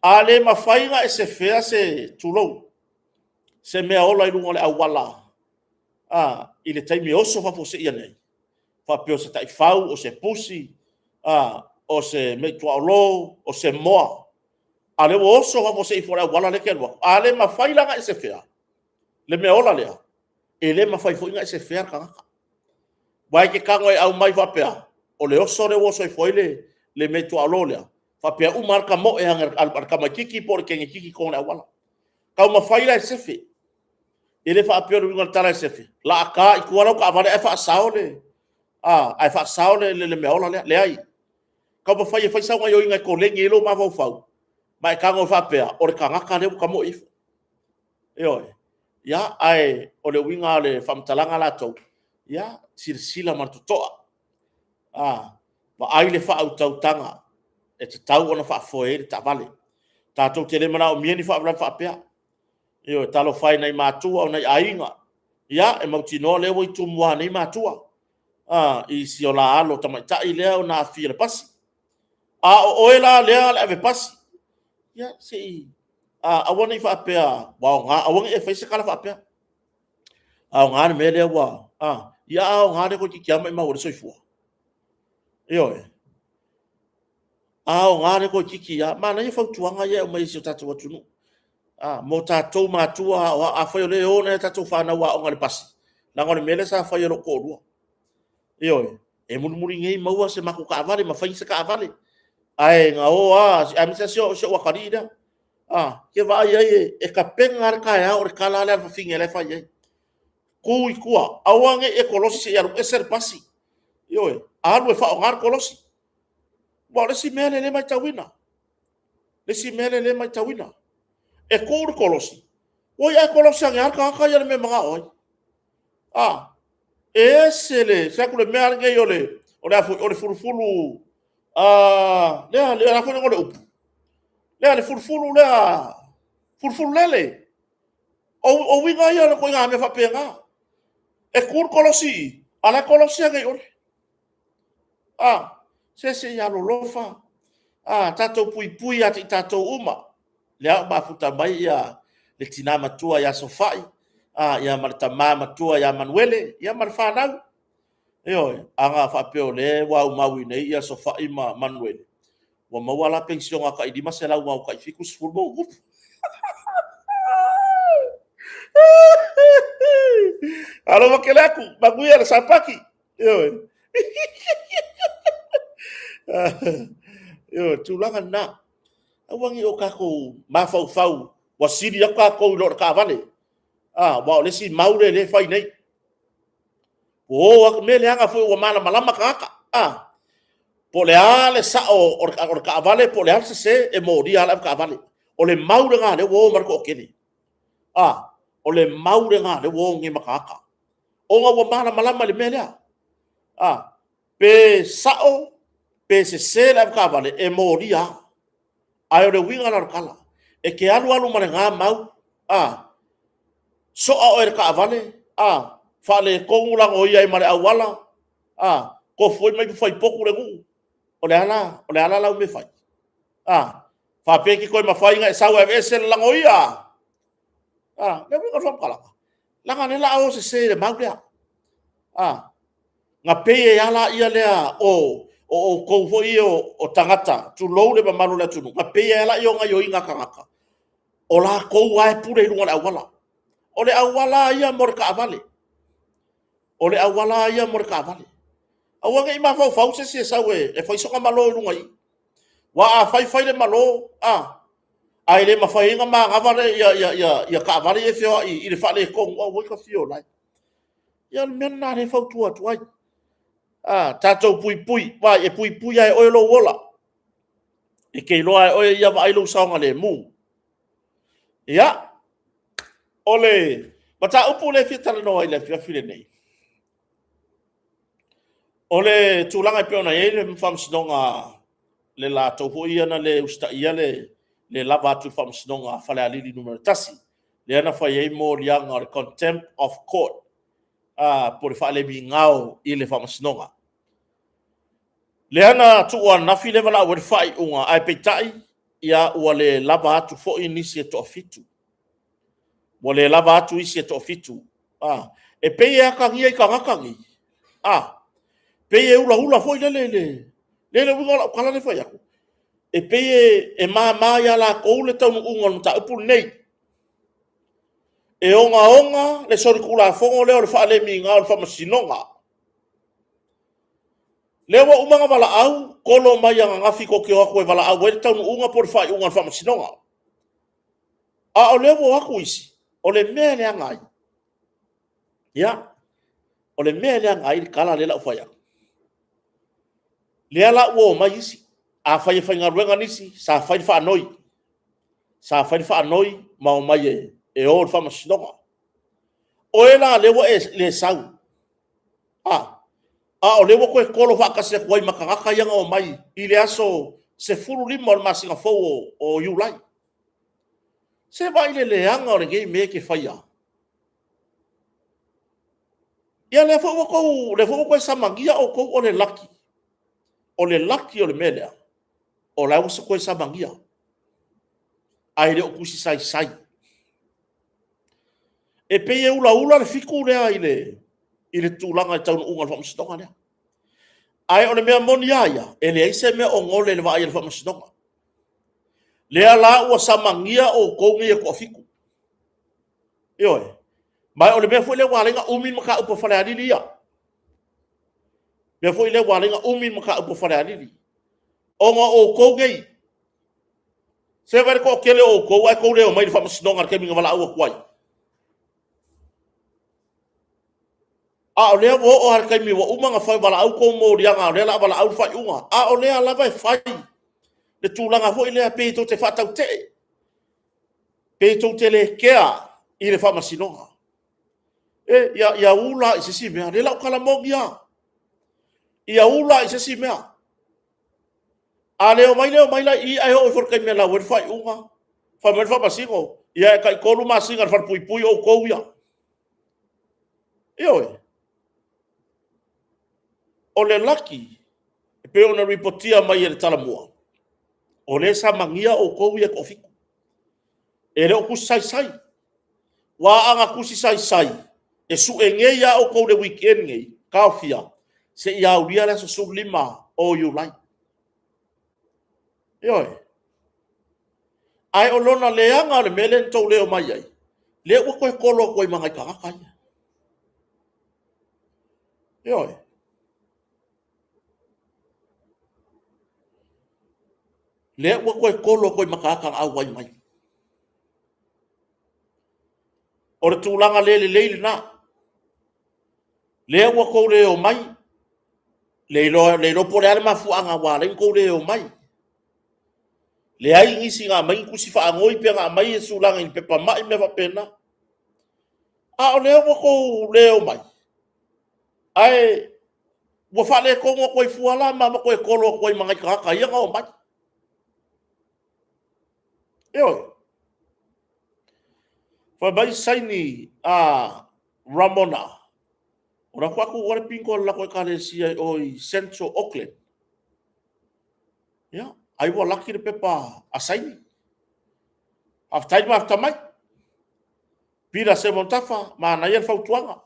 Speaker 1: A le mafai ona e sefea se, tulou, se meaola i luga o le auala i le taimi e oso faafuasei ane ai, faapea o se taifau, o se pusi, o se meaituaolo, o se moa, a o lea ua oso faafuasei ifo i le auala lea e te alu atu. A le mafai la ona e sefea le meaola lea, e le mafai foi ona e sefea le tagata. Aua e te tago e aumai faapea, o le oso lea ua oso ifo ai le meaituaolo lea, faapea uma lava le tamoe a le tamaitiiti po o le teineitiiti i totonu o le auala. Taumafai la e sefe. E le faapea o le uiga o le tala e sefe, o le a ta i tua lau taavale ae faasao le meaola lea. Leai. Taumafai e fai sau gaoioiga e koleni ai lou mafaufau, ma e tago e faapea, o le tagata lea ua tamoe ifo. Ioe. Ia, ae o le uiga o le faamatalaga latou, ia silasila ma le totoa, vaai le faautautaga e tatau ona faafoe ai le taavale. Tatou te le manaomia ni faalavelave faapea. Ioe, talofa e i nai matua o nai aiga, ia e mautinoa o lea ua i Tumua nei matua i si o la alo tamaitai lea na aafia i le pasi. A o oe la lea le avepasi, ia se i aua ne i faapea ua aoga, aua ne i e faia se tala faapea, aoga le mea lea ua... ia a aoga lea toeitiiti lava maumau ai le soifua. Ioe. A aoga lea toeitiiti lava. Manaia fautuaga ia e aumai e si o tatou atunuu. Mo tatou matua, afai o lea e o nai a tatou fanau aoga i le pasi, leaga o le mea lea sa fai e lou toalua. Ioe, e mulimuli nei maua se matou taavale ma fai se taavale. Ae na o lava, aemaise si ou atalii lea. E te vaai i ai e tapena lava le taeao, o le tala lava lea a le fafine la e fai ai. Tu i tua, aua ne i e kolosi se i alu ese le pasi. Ioe, alu e faaaoga le kolosi. Aua o le isi mea lea e matauina, le isi mea lea e matauina, e tu le kolosi, oi ae kolosi ane lava le tagata ia i le mea e manao ai. A, e ese le fai atu le mea lenei o le fulufulu, lea, le a foi le igoa o le upu? Lea le fulufulu lea, fulufulu lele. O uiga ia o le ituaiga mea faapena. E tu le kolosi i i, a o la e kolosi ane i o. A, se se i alolofa, tatou puipui ia te i tatou uma. Lea ua mafuta mai le tina matua ia Sofai, Ia ma le tama matua ia Manuele, ia ma le fanau. Ioe, ana faapea o lea ua aumau i inei ia Sofai ma Manuele, ua maua la penisione tai 500 ma tai 70 ma ono tupu. Alofa tele atu, manuia le Sapati. Ioe. Ioe, tulaga lena. Aua ne i o tatou mafaufau ua sili atu tatou i lo le taavale. Aua o le isi mau lea o lea e fai nei. Ua o atu, mea leaga foi ua malamalama tagata. Po o le a le sao o le taavale po o le a le sese, e molia lava le avetaavale. O le mau lena o lea ua o ma le toatele. O le mau lena o lea ua o nei ma tagata, ona ua malamalama i le mea lea. Pe sao pe sese le avetaavale, e molia lava. Ae o le uiga la o le tala, e te alu alu ma lena mau, soa oe e le taavale, faaletonu lagoia ai ma le auala, tofu ai ma ipu faipotu le nuu, o le a la lau mea e fai? Faapea e te toe mafai ona e sau e aveese le lagoia? O le uiga o le faamatalaga, leaga o lea o le a o sese i le mau lea. Ona pei ai lava lea o outou foi ia o tagata, tulou le mamalu o le atunuu, ona pei ai lava lea o gaoioiga a tagata, o latou lava e pule i luga o le auala. O le auala lava ia mo le taavale. O le auala lava ia mo le taavale. Aua ne i mafaufau se isi e sau e fai sona malo i luga i i. Aua a fai fai le malo, ae le mafai ai ona manava ia taavale ia e feoai i le faaletonu, auoi ta fia ola e. Ia o le mea lena o lea e fautua atu ai, tatou puipui, vaai e puipui lava e oe lou ola. E te iloa lava e oe ia, vaai lou saogalemu. Ia, o le mataupu lea e fia talanoa ai i le afiafi lenei, o le tulaga e pei ona i ai le faamasinoga, le latou foi ia na le usitaia le lava atu i le faamasinoga a Falealili 1, lea na fai ai moliaga o le contempt of court, po o le faalemigao i le faamasinoga. Lea na tuu ananafi lea e valaau ai le faaiuga, ae peitai ua le lava atu foi nisi e toafitu. Ua le lava atu isi e toafitu. E pei e atagia i tagata nei, pei e ulaula foi lele i le… le uiga o lau tala lea e fai atu, e pei e mama ia latou le taunuuga o le mataupu lenei. E ogaoga le solitulafono lea o le faalemigao i le faamasinoga. O lea ua uma ona valaau, tolo mai ananafi tou te o atu e valaau ai le taunuuga po o le faaiuga a le faamasinoga. A o lea ua o atu isi, o le mea e leaga ai, ia, o le mea e leaga ai le tala lea o le a ou fai atu, lea la ua omai isi, afai e faigaluega nisi, sa fai le faanoi, sa fai le faanoi ma omai e o i le faamasinoga. O oe la lea ua e le sau, a o lea ua toe tolo faatasi atu ai ma tagata ia na omai i le aso 15 o le masina fou o Iulai. Se vaai i le leaga o lenei mea e te faia? Ia o lea foi ua toe samania outou, o le laki, o le laki o le mea lea, o la e ua toe samania, ae le o tusi saisai. E pei e ulaula le fitu lea i le tulaga i le taunuuga o le faamasinoga lea. Ae o le mea moni lava ia, e leai se mea o gole i le vaai a le faamasinoga. Lea la ua samania outou nei e toafitu. Ioe. Ma o le mea foi lea ua ala ai ona umi le mataupu a Falealili ia. O le mea foi lea ua ala ai ona umi le mataupu a Falealili, ona o outou nei. Se vaai i le toatele o outou ae tou le omai i le faamasinoga i le taimi na valaau atu ai. A o lea ua oo lava i le taimi ua uma ona valaau tou moliaga o lea o le a valaau le faaiuga, a o lea lava e fai le tulaga foi lea pei tou te faatautee, pei tou te le kea i le faamasinoga. Ia ula lava i se isi mea, o lau tala moni lava, ia ula lava i se isi mea. A le omai le omai la i i, ae oo ifo i le taimi e alu ai le faaiuga, fai mai le faamasino, ia e tai 3 masina i le falepuipui outou ia. Ioe. O le laki e pei ona lipotia mai e le Talomua, o lea e samania outou ia e toafitu. E le o tusi saisai. Ua aga tusi saisai e sue nei a outou le weekend nei, taofia, se i aulia le aso 15 o Iulai. Ioe. Ae o lona leaga o le mea lea na tou le omai ai, lea ua toe tolo atu ai ma nai tagata ia. Ioe. Lea ua toe tolo atu ai ma tagata na auai mai. O le tulaga le lelei lena. Lea ua tou le omai, le iloa, le iloa po o le a le mafuaaga ua ala ai ona tou le omai. Leai nisi na aumai ni tusi faanoi pe na aumai se tulaga i ni pepa mai ma mea faapena. A o lea ua tou le omai, ae ua faaletonu atu ai fua la ma toe tolo atu ai ma nai tagata ia na omai. Ioe. Fai mai saini a Ramona, o la faatoa tuua le bingo a le latou ekalesia i o i Central Auckland. Ia, ai ua laki le pepa a saini. Faafetai le mafuta mai. Pila Seumanutafa, manaia le fautuaga.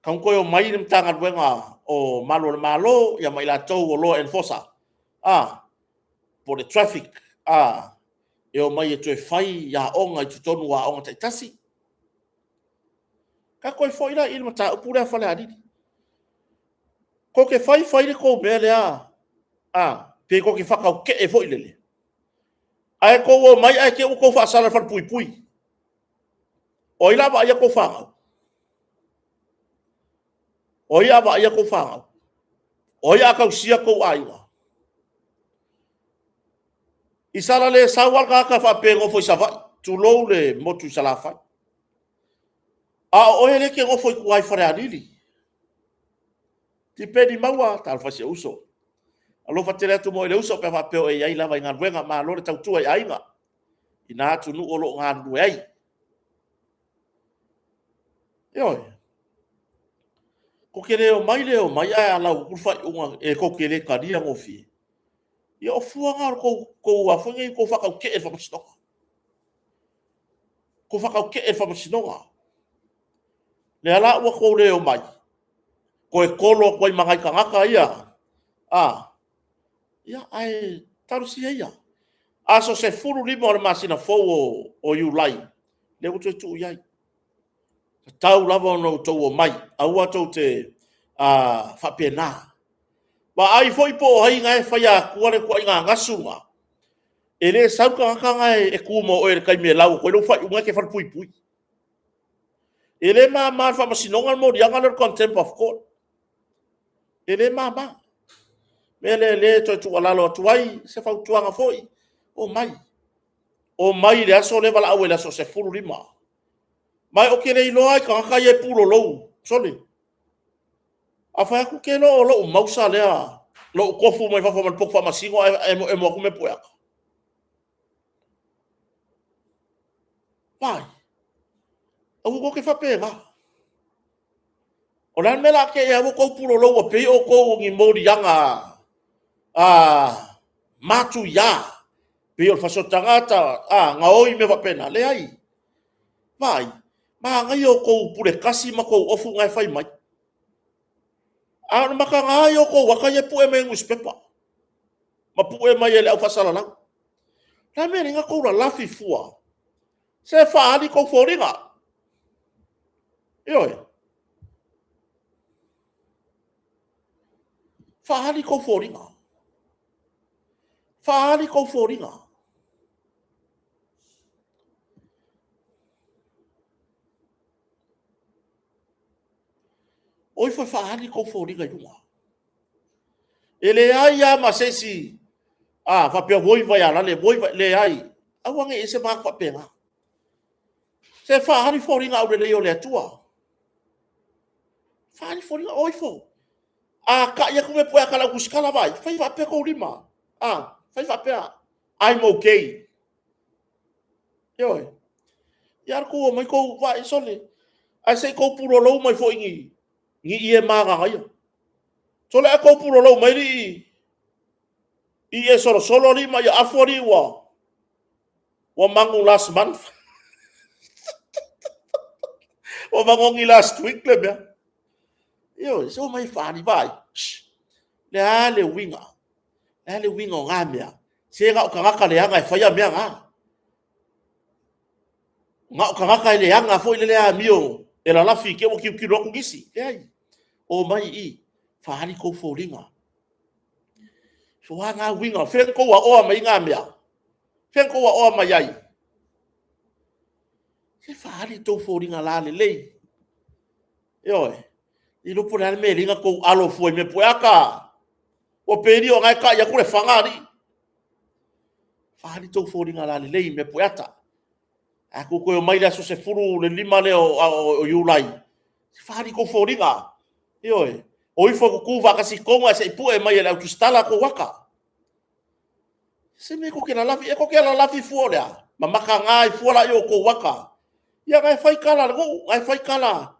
Speaker 1: Tatau ona toe omai le Matagaluega o Malu o le Malo ia ma i latou o Law Enforcer, po o le Traffic, e omai e toe fai aoga i totonu o aoga taitasi. Tatou toe foi la i le mataupu lea a Falealili. Tou te fai fai le tou mea lea, pe tou te faatautee foi lele, ae tou omai ae te i ua outou faasala i le falepuipui. O ai o le a vaaia a outou fanau? O ai o le a vaaia a outou fanau? O ai o le a tausia outou aiga? I sala le sau lava le tagata faapea e nofo i Savaii, tulou le motu i Salafai, a o oe lea e te nofo i tua i Falealili. Tipeni Maua, talofa i si ou uso. Alofa tele atu mo le uso pe a faapea o e i ai lava i galuega. Malo le tautua i aiga i na atunuu o lo o galulue ai. Ioe. Tou te le omai le omai ae a lau atu le faaiuga e tou te le talia gofie, ia o fua na o le tou faatautee i le faamasinoga. Tou faatautee i le faamasinoga. Lea la ua outou le omai, toe tolo atu ai ma nai tagata ia, ae talosia ia. Aso 15 o le masina fou o Iulai, lea ua toe tuu i ai. E tatau lava ona outou omai, aua tou te faapena. Vaai foi po o ai na e faia atua le ituaiga gasu lena. E le sau le tagata lena e tu ma oe i le taimi e lau atu ai lau faaiuga e te falepuipui. E le mama i le faamasinoga le moliaga lea o le contempt of court. E le mama. O le mea lea o lea e toe tuualalo atu ai, se fautuaga foi, omai. Omai i le aso lea e valaau ai i le aso 15. Ma ou te le iloa lava i tagata ia e pulou, sole, a fai atu, ou te iloa o lou mausa lea, lou tofu mai fafo ma le potu faamasino ae emoemo atu mea pueata. Why? Aua tou te faapena. O le a le mea o le a te i ai outou pulou ua pei outou o ni moliaga matuia, pei o le fasioti tagata, gaoi mea faapena. Leai. Vaai, manaia outou pule tasi ma tou ofu na e fai mai. A o le mataga ia o outou ata ia e pue mai e nusipepa ma pue mai e le au faasalalau. O le a le mea e leai ona tou lalafi fua? Se faaali tou foliga. Ioe. Faaali tou foliga. Faaali tou foliga. O ifo e faaali tou foliga i luga. E leai lava ma se isi a faapea oi Vaialale, oi Vai... leai. Aua ne i i ai se manatu faapena. Se faaali foliga aulelei o le Atua. Faaali foliga, o ifo. A tai atu mea pueata i le au tusitala, vaai, fai faapea tou lima. A, fai faapea, I'm okay. Ioe. Ia alu tou omai tou vaai, sole, ae se i tou pulolou mai foi ni ie magagaia. Sole, a tou pulolou mai alii i ie solosolo alii ma ia afu alii ua manu last month. Ua magogi last week le mea. Ioe, se omai e faaali, vaai. Le a le uiga? Le a le uiga o na mea? Se na o tagata leaga e faia mea na. Na o tagata e leaga foi le amio e lalafi i te i ua tilotilo atu nisi. Leai, omai i i, faaali tou foliga. O a na uiga? O fea na tou aoa mai ai na mea? O fea na tou aoa mai ai? Se faaali tou foliga lalelei. Ioe. Le iloa po o le a le mea e ala ai ona outou alo fua i mea pueata. Ua pei o lena e tai atu le fana alii. Faaali tou foliga lalelei i mea pueata. A tou toe omai i le aso 15 lea o Iulai, faaali tou foliga. Ioe. O ifo e tutu faatasi i totonu ae se i pue mai e le au tusitala tou ata. Se mea tou te lalafi, e tou te lalafi fua o le a? Ma mataga ai fua lea o outou ata. Ia na e fai tala a le nuu, na e fai tala.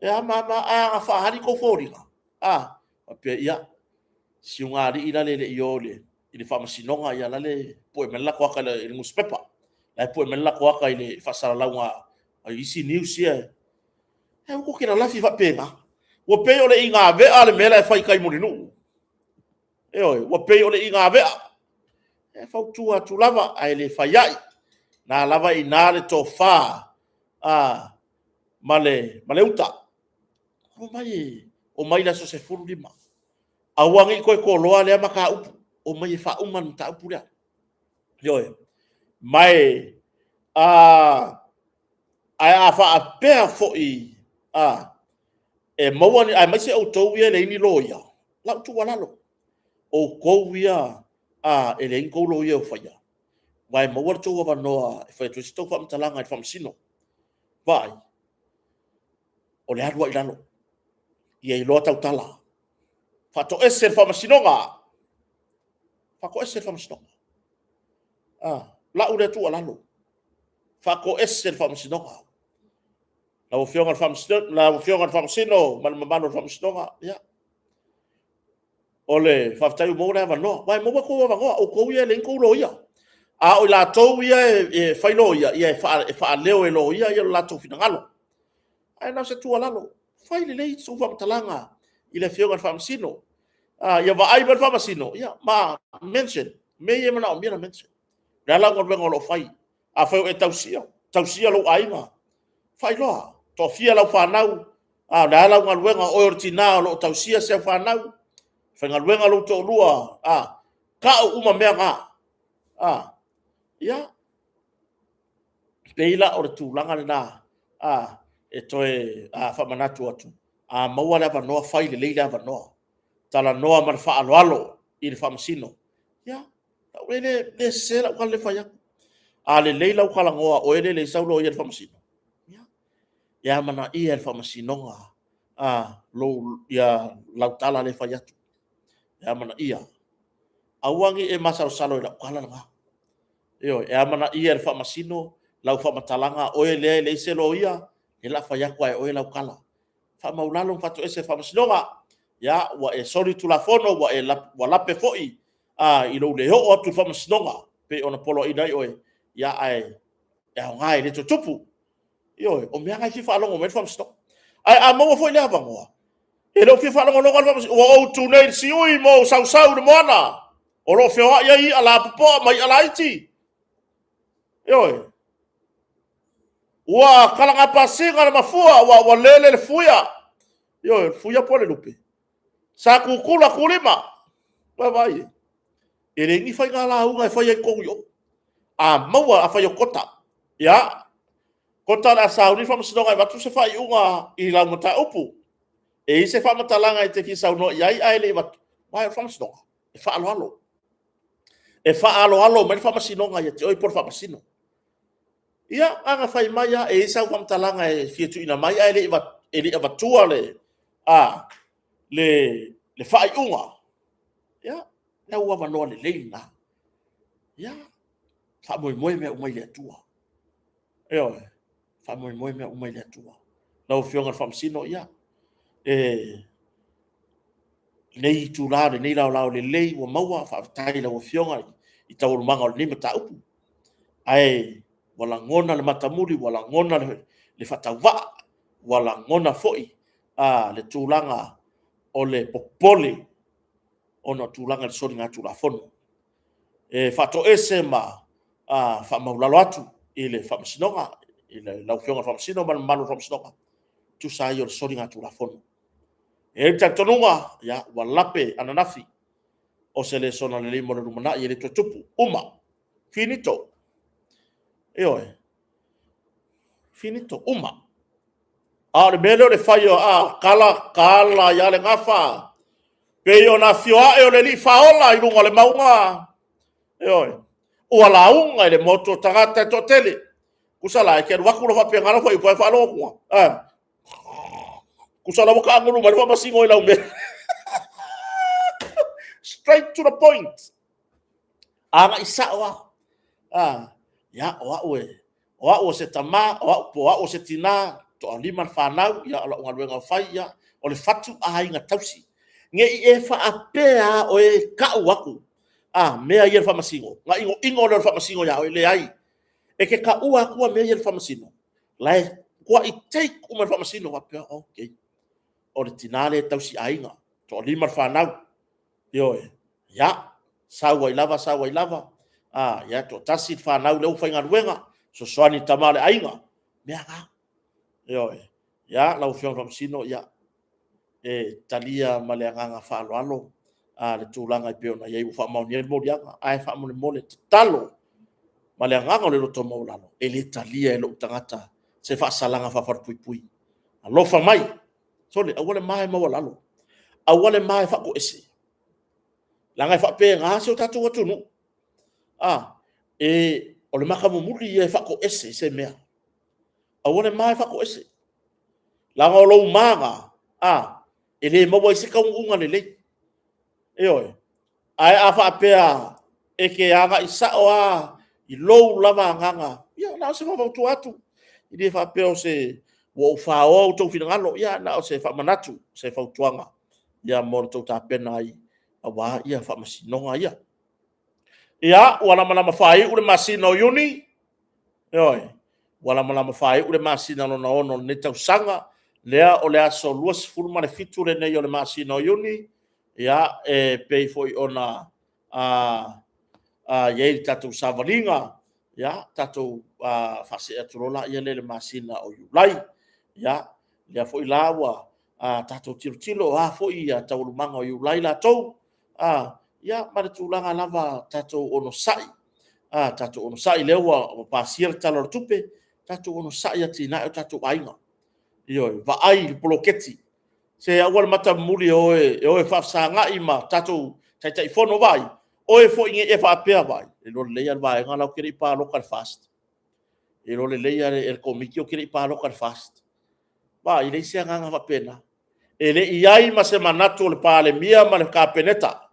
Speaker 1: E a ma a ma a, ae a faaali tou foliga, a, faapea, ia, si ugalii la le le i o i le faamasinoga, ia la le pue mai le latou ata i le nusipepa. La e pue mai le latou ata i le faasalalauga a isi news ia. E aua tou te lalafi faapena. Ua pei o le inavea le mea la e fai i tai i Mulinuu. Ioe, ua pei o le inavea. E fautua atu lava, ae le fai ai. Na lava e i ina le tofa a, ma le uta. Omai, omai i le aso 15. Aua ne i toe toloa lea mataupu, omai e faauma le mataupu lea. Ioe. Ma e, a, ae a faapea foi a, e maua ni, aemaise outou ia e leai ni loia, lau tuualalo, outou ia a, e leai ni tou loia o faia, aua e maua le tou avanoa e fai atu ai se tou faamatalaga i le faamasino. Vaai, o le alu lava i lalo, ia iloa tautala. Faatoese le faamasinoga. Faatoese le faamasinoga. Ah, lau lea tuualalo. Faatoese le faamasinoga. Lau Afioga i le Faamasino, lau Afioga i le Faamasino ma le mamalu o le Faamasinoga, ia. O le faafetai ua maua le avanoa. Aua e maua tou avanoa, o outou ia e leai ni tou loia. A o i latou ia e fai loia, ia e faaleo e loia ia lo latou finagalo. Ae na o se tuualalo, fai lelei sou faamatalaga i le Afioga i le Faamasino. Ia vaai mai le Faamasino, ia ma mention, mea ia e manaomia ona mention. O le a lau galuega o lo o fai? Afai o e tausia, tausia lou aiga, faailoa, toafia lau fanau, a o le a lau galuega, o oe o le tina o lo o tausia si au fanau, faigaluega lou toalua, a, tau uma mea na. A, ia, pei la o le tulaga lena, a, e toe faamanatu atu, a maua le avanoa, fai lelei le avanoa. Talanoa ma le faaaloalo i le faamasino. Ia, e le le sese lau tala lea e fai atu. A lelei lau talanoa, oe lea e leai sau loia i le faamasino, ia, e amanaia e le faamasinoga a, lou, ia, lau tala lea e fai atu. E amanaia. Aua ne i e masalosalo i lau tala lena. Ioe, e amanaia e le faamasino lau faamatalaga, oe lea e leai se loia, e la fai atu lava e oe lau tala. Faamaulalo ma faatoese le faamasinoga. Ia, ua e soli tulafono, ua e ua lape foi a, i lou le oo atu i le faamasinoga, pei ona poloaiina ai oe, ia, ae e aoga e le toe tupu. Ioe, o mea na e fia faalogo mai le faamasinoga. Ae a maua foi le avanoa, e le o fia faalogologo le faamasinoga, ua ou tu nei i le siui ma ou sausau i le moana, o lo o feoai ai i'a lapopoa ma i'a laiti. Ioe. Ua talagapasina le mafua, ua, ua lele le fuia. Ioe, fuia po le lupe. Sa kukula kulima. Ua vaai e. E leai ni faiga lauga e fai ai tonu i o. A maua, a fai o kota. Ia, kota o le a sauni le faamasinoga e avatu se faaiuga i lau mataupu. E i ai se faamatalaga e te fia saunoa i ai ae le i avatu, aua o le faamasinoga, e faaaloalo. E faaaloalo mai le faamasinoga ia te oe po o le faamasino. Ia, na ona fai mai lava, e i ai sau faamatalaga e fia tuuina mai ae le i avatua le, a, le, le faaiuga. Ia, lau avanoa lelei lena. Ia, faamoemoe mea uma i le Atua. Ioe, faamoemoe mea uma i le Atua. Lau Afioga i le Faamasino, ia, e, lenei itula, lenei laolao lelei ua maua, faafetai i lau Afioga i taualumaga o lenei mataupu. Ae ua lagona le matamuli, ua lagona le, le faatauvaa, ua lagona foi le tulaga o le popole ona o tulaga i le soligatulafono. E faatoese ma faamaualalo atu i le Faamasinoga, i lau Afioga i le Faamasino ma le mamalu o le Faamasinoga, tusa ai o le soligatulafono. E i ai le talitonuga, ua lape ananafi, o se lesona lelei mo le lumanai, e le toe tupu, uma, finito. Ioe, finito, uma. A o le mea lea o le fai, tala tala ai lava le gafa, pei ona afio ae o le Alii Faaola i luga o le mauga. Ioe, ua lauga i le motu o tagata e toatele. Tusa la e te alu atu loa faapena lau faaiupu ae faalogo atu lava, tusa la ua taagulu mai le faamasino i lau mea. Straight to the point. Agai sao lava. Ia, o au e, o au o se tama, po o au o se tina, e toalima le fanau, o lau galuega o fai, o le fatu aiga tausi. Ne i e faapea lava oe e tau atu mea ia i le faamasino, ona inoino lea o le faamasino ia oe. E leai. E te taua atua mea ia i le faamasino, o la e matuai take uma e le faamasino faapea, okay, o le tina lea e tausi aiga, e toalima le fanau. Ioe. Ia, sau ai lava sau ai lava, ia toatasi le fanau lea ua faigaluega, e fesoasoani i le tama o le aiga. O mea na. Ioe. Ia, lau Afioga i le Faamasino, ia, e talia ma le agaga faaaloalo le tulaga e pei ona i ai ua faamaonia le moliaga. Ae faamolemole, tatalo ma le agaga o le loto maualalo, e le talia e lou tagata se faasalaga faa-falepuipui. Alofa mai, sole, aua le ma e maualalo, aua le ma e faatoese, leaga e faapena si o tatou atunuu. O le mata mumuli ia e faatoese i se mea. Aua le ma e faatoese, leaga o lou ma lena, e le maua ai se taunuuga lelei. Ioe. Ae a faapea e te agai sao lava i lou lava agaga, ia na o se faufautua atu, e le faapea ua ou faoa outou finagalo, ae na o se faamanatu, o se fautuaga mo le tou tapena ai aua faamasinoga ia. Ia, ua lamalama faaiu le masina o Iuni, ioe, ua lamalama faaiu le masina lona 6 o lenei tausaga, lea o le aso 27 lenei o le masina o Iuni, ia, e pei foi ona i ai le tatou savaliga, ia tatou faasee atu loa lea i le masina o Iulai. Ia, lea foi la ua tatou tilotilo, o a foi taualumaga o Iulai latou, ia ma le tulaga lava tatou onosai, tatou onosai, lea ua pasia le Tala o le Tupe, tatou onosai e atinae o tatou aiga. Ioe, vaai i le poloketi. Se aua le matamumuli e o e faafesagai ma tatou Taitaifono. Vaai, oe foi ne i e faapea, vaai, e iloa lelei lava e le vaega la ou te le i palota i le FAST. E iloa lelei lava e le Komiti ou te le i palota i le FAST. Vaai, e leai se agaga faapena. E le i i ai ma se manatu o le Palemia ma le Kapeneta,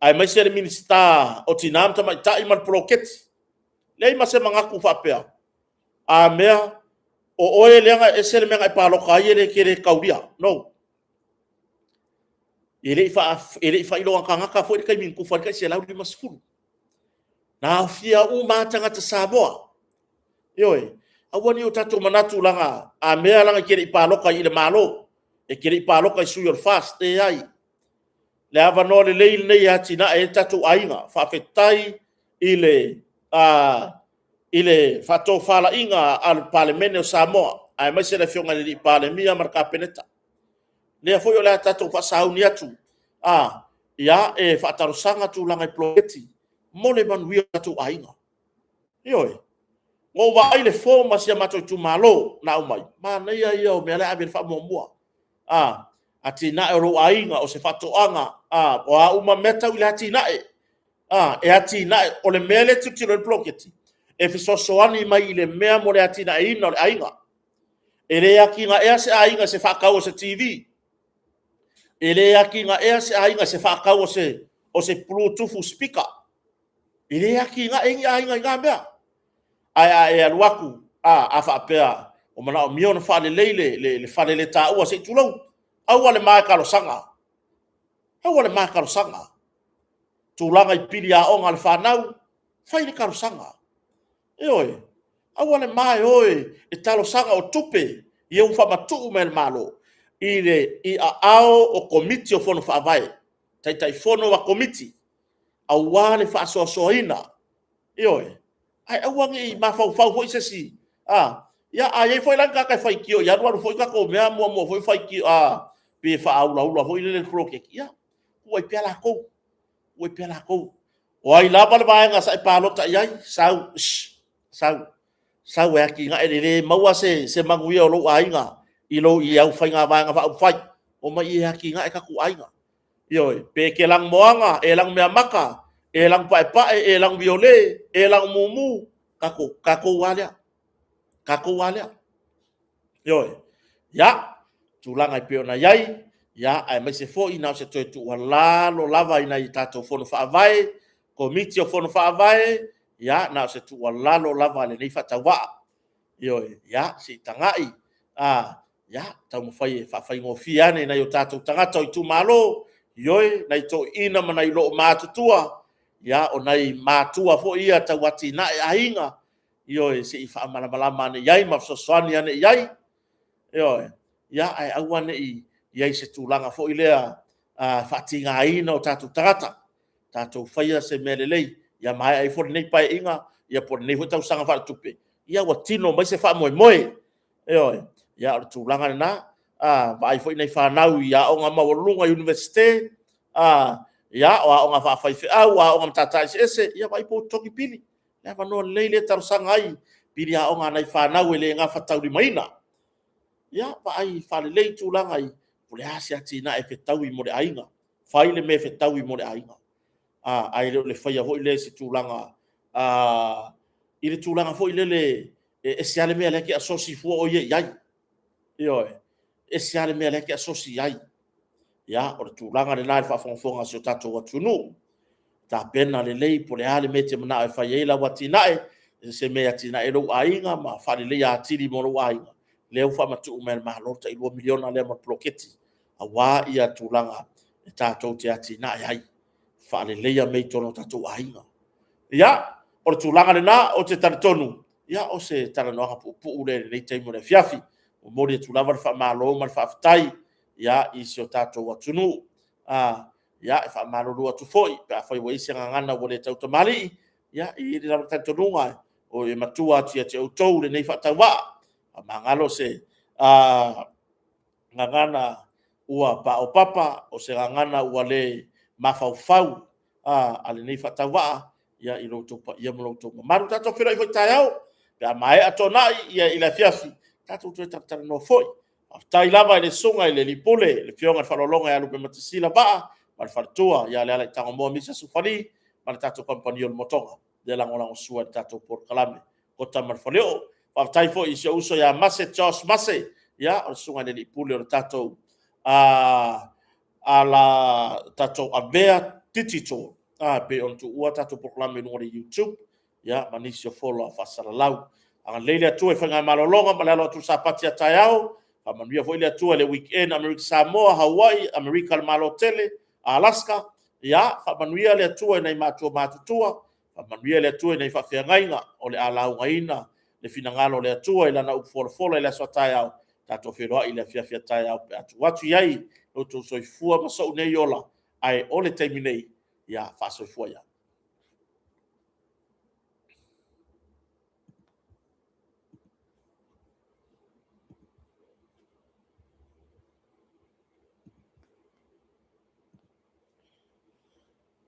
Speaker 1: aemaise le Minisita o Tina ma Tamaitai ma le poloketi. Leai ma se manatu faapea, a mea, o oe lea na ese le mea na e palota ai e te le taulia. No. E le i faailoga tagata foi le taimi na tufa ai le tai $150. Na aofia uma lava tagata Samoa. Ioe. Aua ne i o tatou manatu leaga a mea leaga e te le i palota i le Malo, e te le i palota i sui o le FAST. Leai. O le avanoa lelei lenei e atinae ai o tatou aiga. Faafetai i le faatofalaiga a le Palemene o Samoa, aemaise le Afioga i le Palemia ma le Kapeneta. O lea foi o le a tatou faasauni atu, e faatalosaga tulaga i poloketi mo le manuia o tatou aiga. Ioe. Na ou vaai i le form a si o matou itumalo na aumai, manaia ia o mea la e ave i ai le faamuamua. Atinae o lou aiga, o se faatoaga, o a uma mea tau i atinae. E atinae, o le mea lea e tilotilo i ai le poloketi, e fesoasoani mai i le mea mo le atinaeina o le aiga. E le atinaeina se aiga i se faatau o se TV, e le atinaeina se aiga i se faatau o se bluetooth speaker. E le atinae ni aiga i na mea. Ae a e alu atu a faapea ua manaomia ona faalelei le faleletaua se i tulou, aua le ma e talosaga, aua le ma e talosaga. Tulaga i pili aoga a le fanau, fai le talosaga. Ioe. Aua le ma e o e talosaga o tupe ia ua faamatuu mai e le Malo i aao o Komiti o Fono Faavae, Taitaifono o Komiti, aua le faasoasoaina. Ioe. Ae aua ne i mafaufau foi se isi, a i ai foi la ni tagata e faitio i alu alu foi tatou mea muamua foi faitio, pe faaulaula foi lele i le poloketi, ia tuu ai pea latou, tuu ai pea latou. O ai lava le vaega sa e palota i ai, sau, sau, sau e atiae lelei, e maua se manuia o lou aiga i au faiga Vaega Faaupufai. Omai i i e atiae tatou aiga. Ioe. Pe e te lanumoana, e lanumeamata, e lanu paepae, e lanu viole, e lanu mumu, o tatou lava lea, o tatou lava lea. Ioe. Ia, tulaga e pei ona i ai, aemaise foi na o se toe tuualalo lava i nai a tatou Fono Faavae, Komiti o Fono Faavae, ia na o se tuualalo lava a lenei faatauvaa. Ioe. Ia, se i tagai, taumafai e faafaigofie ane i nai o tatou tagata o itumalo, ioe, nai toeaiina ma nai loomatutua, o nai matua foi ia tau atiae aiga, ioe, se i faamalamalama ane i ai ma fesoasoani ane i ai. Ioe. Ae aua ne i i ai i se tulaga foi lea faatigaina o tatou tagata. Tatou faia se mea lelei, ia maea ifo lenei Paeaiga po o lenei foi tausaga faaletupe, ia ua tino mai se faamoemoe. Ioe. Ia o le tulaga lena, vaai foi nai fanau i aoga maualuluga Iunivesite, o aoga faafaifeau, aoga a matata eseese, ia vaai po o ua totogi pili. O le avanoa lelei lea e talosaga ai i pili aoga a nai fanau e le gafataulimaina. Ia vaai faalelei tulaga po o le a se atinae e fetaui mo le aiga. Fai le mea e fetaui mo le aiga, ae le o le faia foi lea i se tulaga i le tulaga foi lele e ese lava le mea la e te asosi fua oe i ai. Ioe. E ese lava le mea la e te asosi i ai. Ia, o le tulaga lena i le faafogafoga a si o tatou atunuu. Tapena lelei po o le a le mea e te manao e fai ai lau atinae, se mea e atiae ai lou aiga ma faaleleia atili mo lou aiga, lea ua faamatuu mai e le Malo le tai $2 miliona lea ma le poloketi, aua tulaga tatou te atinae ai, faaleleia mea i totonu o tatou aiga. Ia, o le tulaga lena, ou te talitonu o se talanoaga puupuu lea i lenei taimi o le afiafi. E momoli atu lava le faamalo ma le faafetai i si o tatou atunuu. E faamalulu atu foi pe afai ua i ai se gagana ua le tautamalii, ia e i ai lava le talitonuga e matua atu ia te outou lenei faatauvaa. Faamagalo se gagana ua paopapa, o se gagana ua le mafaufau a lenei faatauvaa i lo outou paia ma lo outou mamalu. Tatou feiloai foi taeao pe a maea toonai i le afiafi, tatou toe talatalanoa foi. Faafetai lava i le Susuga i le Alii Pule, le Afioga i le Faaaloaloga ia Lupematasila Vaa ma le faletua ia Lealaitagamoa Misa Sufali ma le tatou Kamupani o le Motoga lea e lagolagosua i le tatou polokalame. Ota ma le faleoo. Faafetai foi i si ou uso ia Mase Josh Mase, o le Susuga i le Alii Pule o le tatou Avea Digital, e pei ona tuua le tatou polokalame i luga o le YouTube ma nisi o fola faasalalau. Agalelei le Atua i faigamalologa ma le alo atu i le Sapati a taeao, faamanuia foi le Atua i le weekend a Amerika Samoa, Hawaii, Amerika le Malo tele, Alaska. Ia faamanuia le Atua i nai matua matutua, faamanuia le Atua i nai faafeagaiga o le a laugaina le finagalo o le Atua i lana upu folafola i le aso a taeao. Tatou feiloai i le afiafi a taeao pe a tuu atu i ai lo outou soifua ma sou nei ola. Ae o le taimi nei, ia faasoifua ia.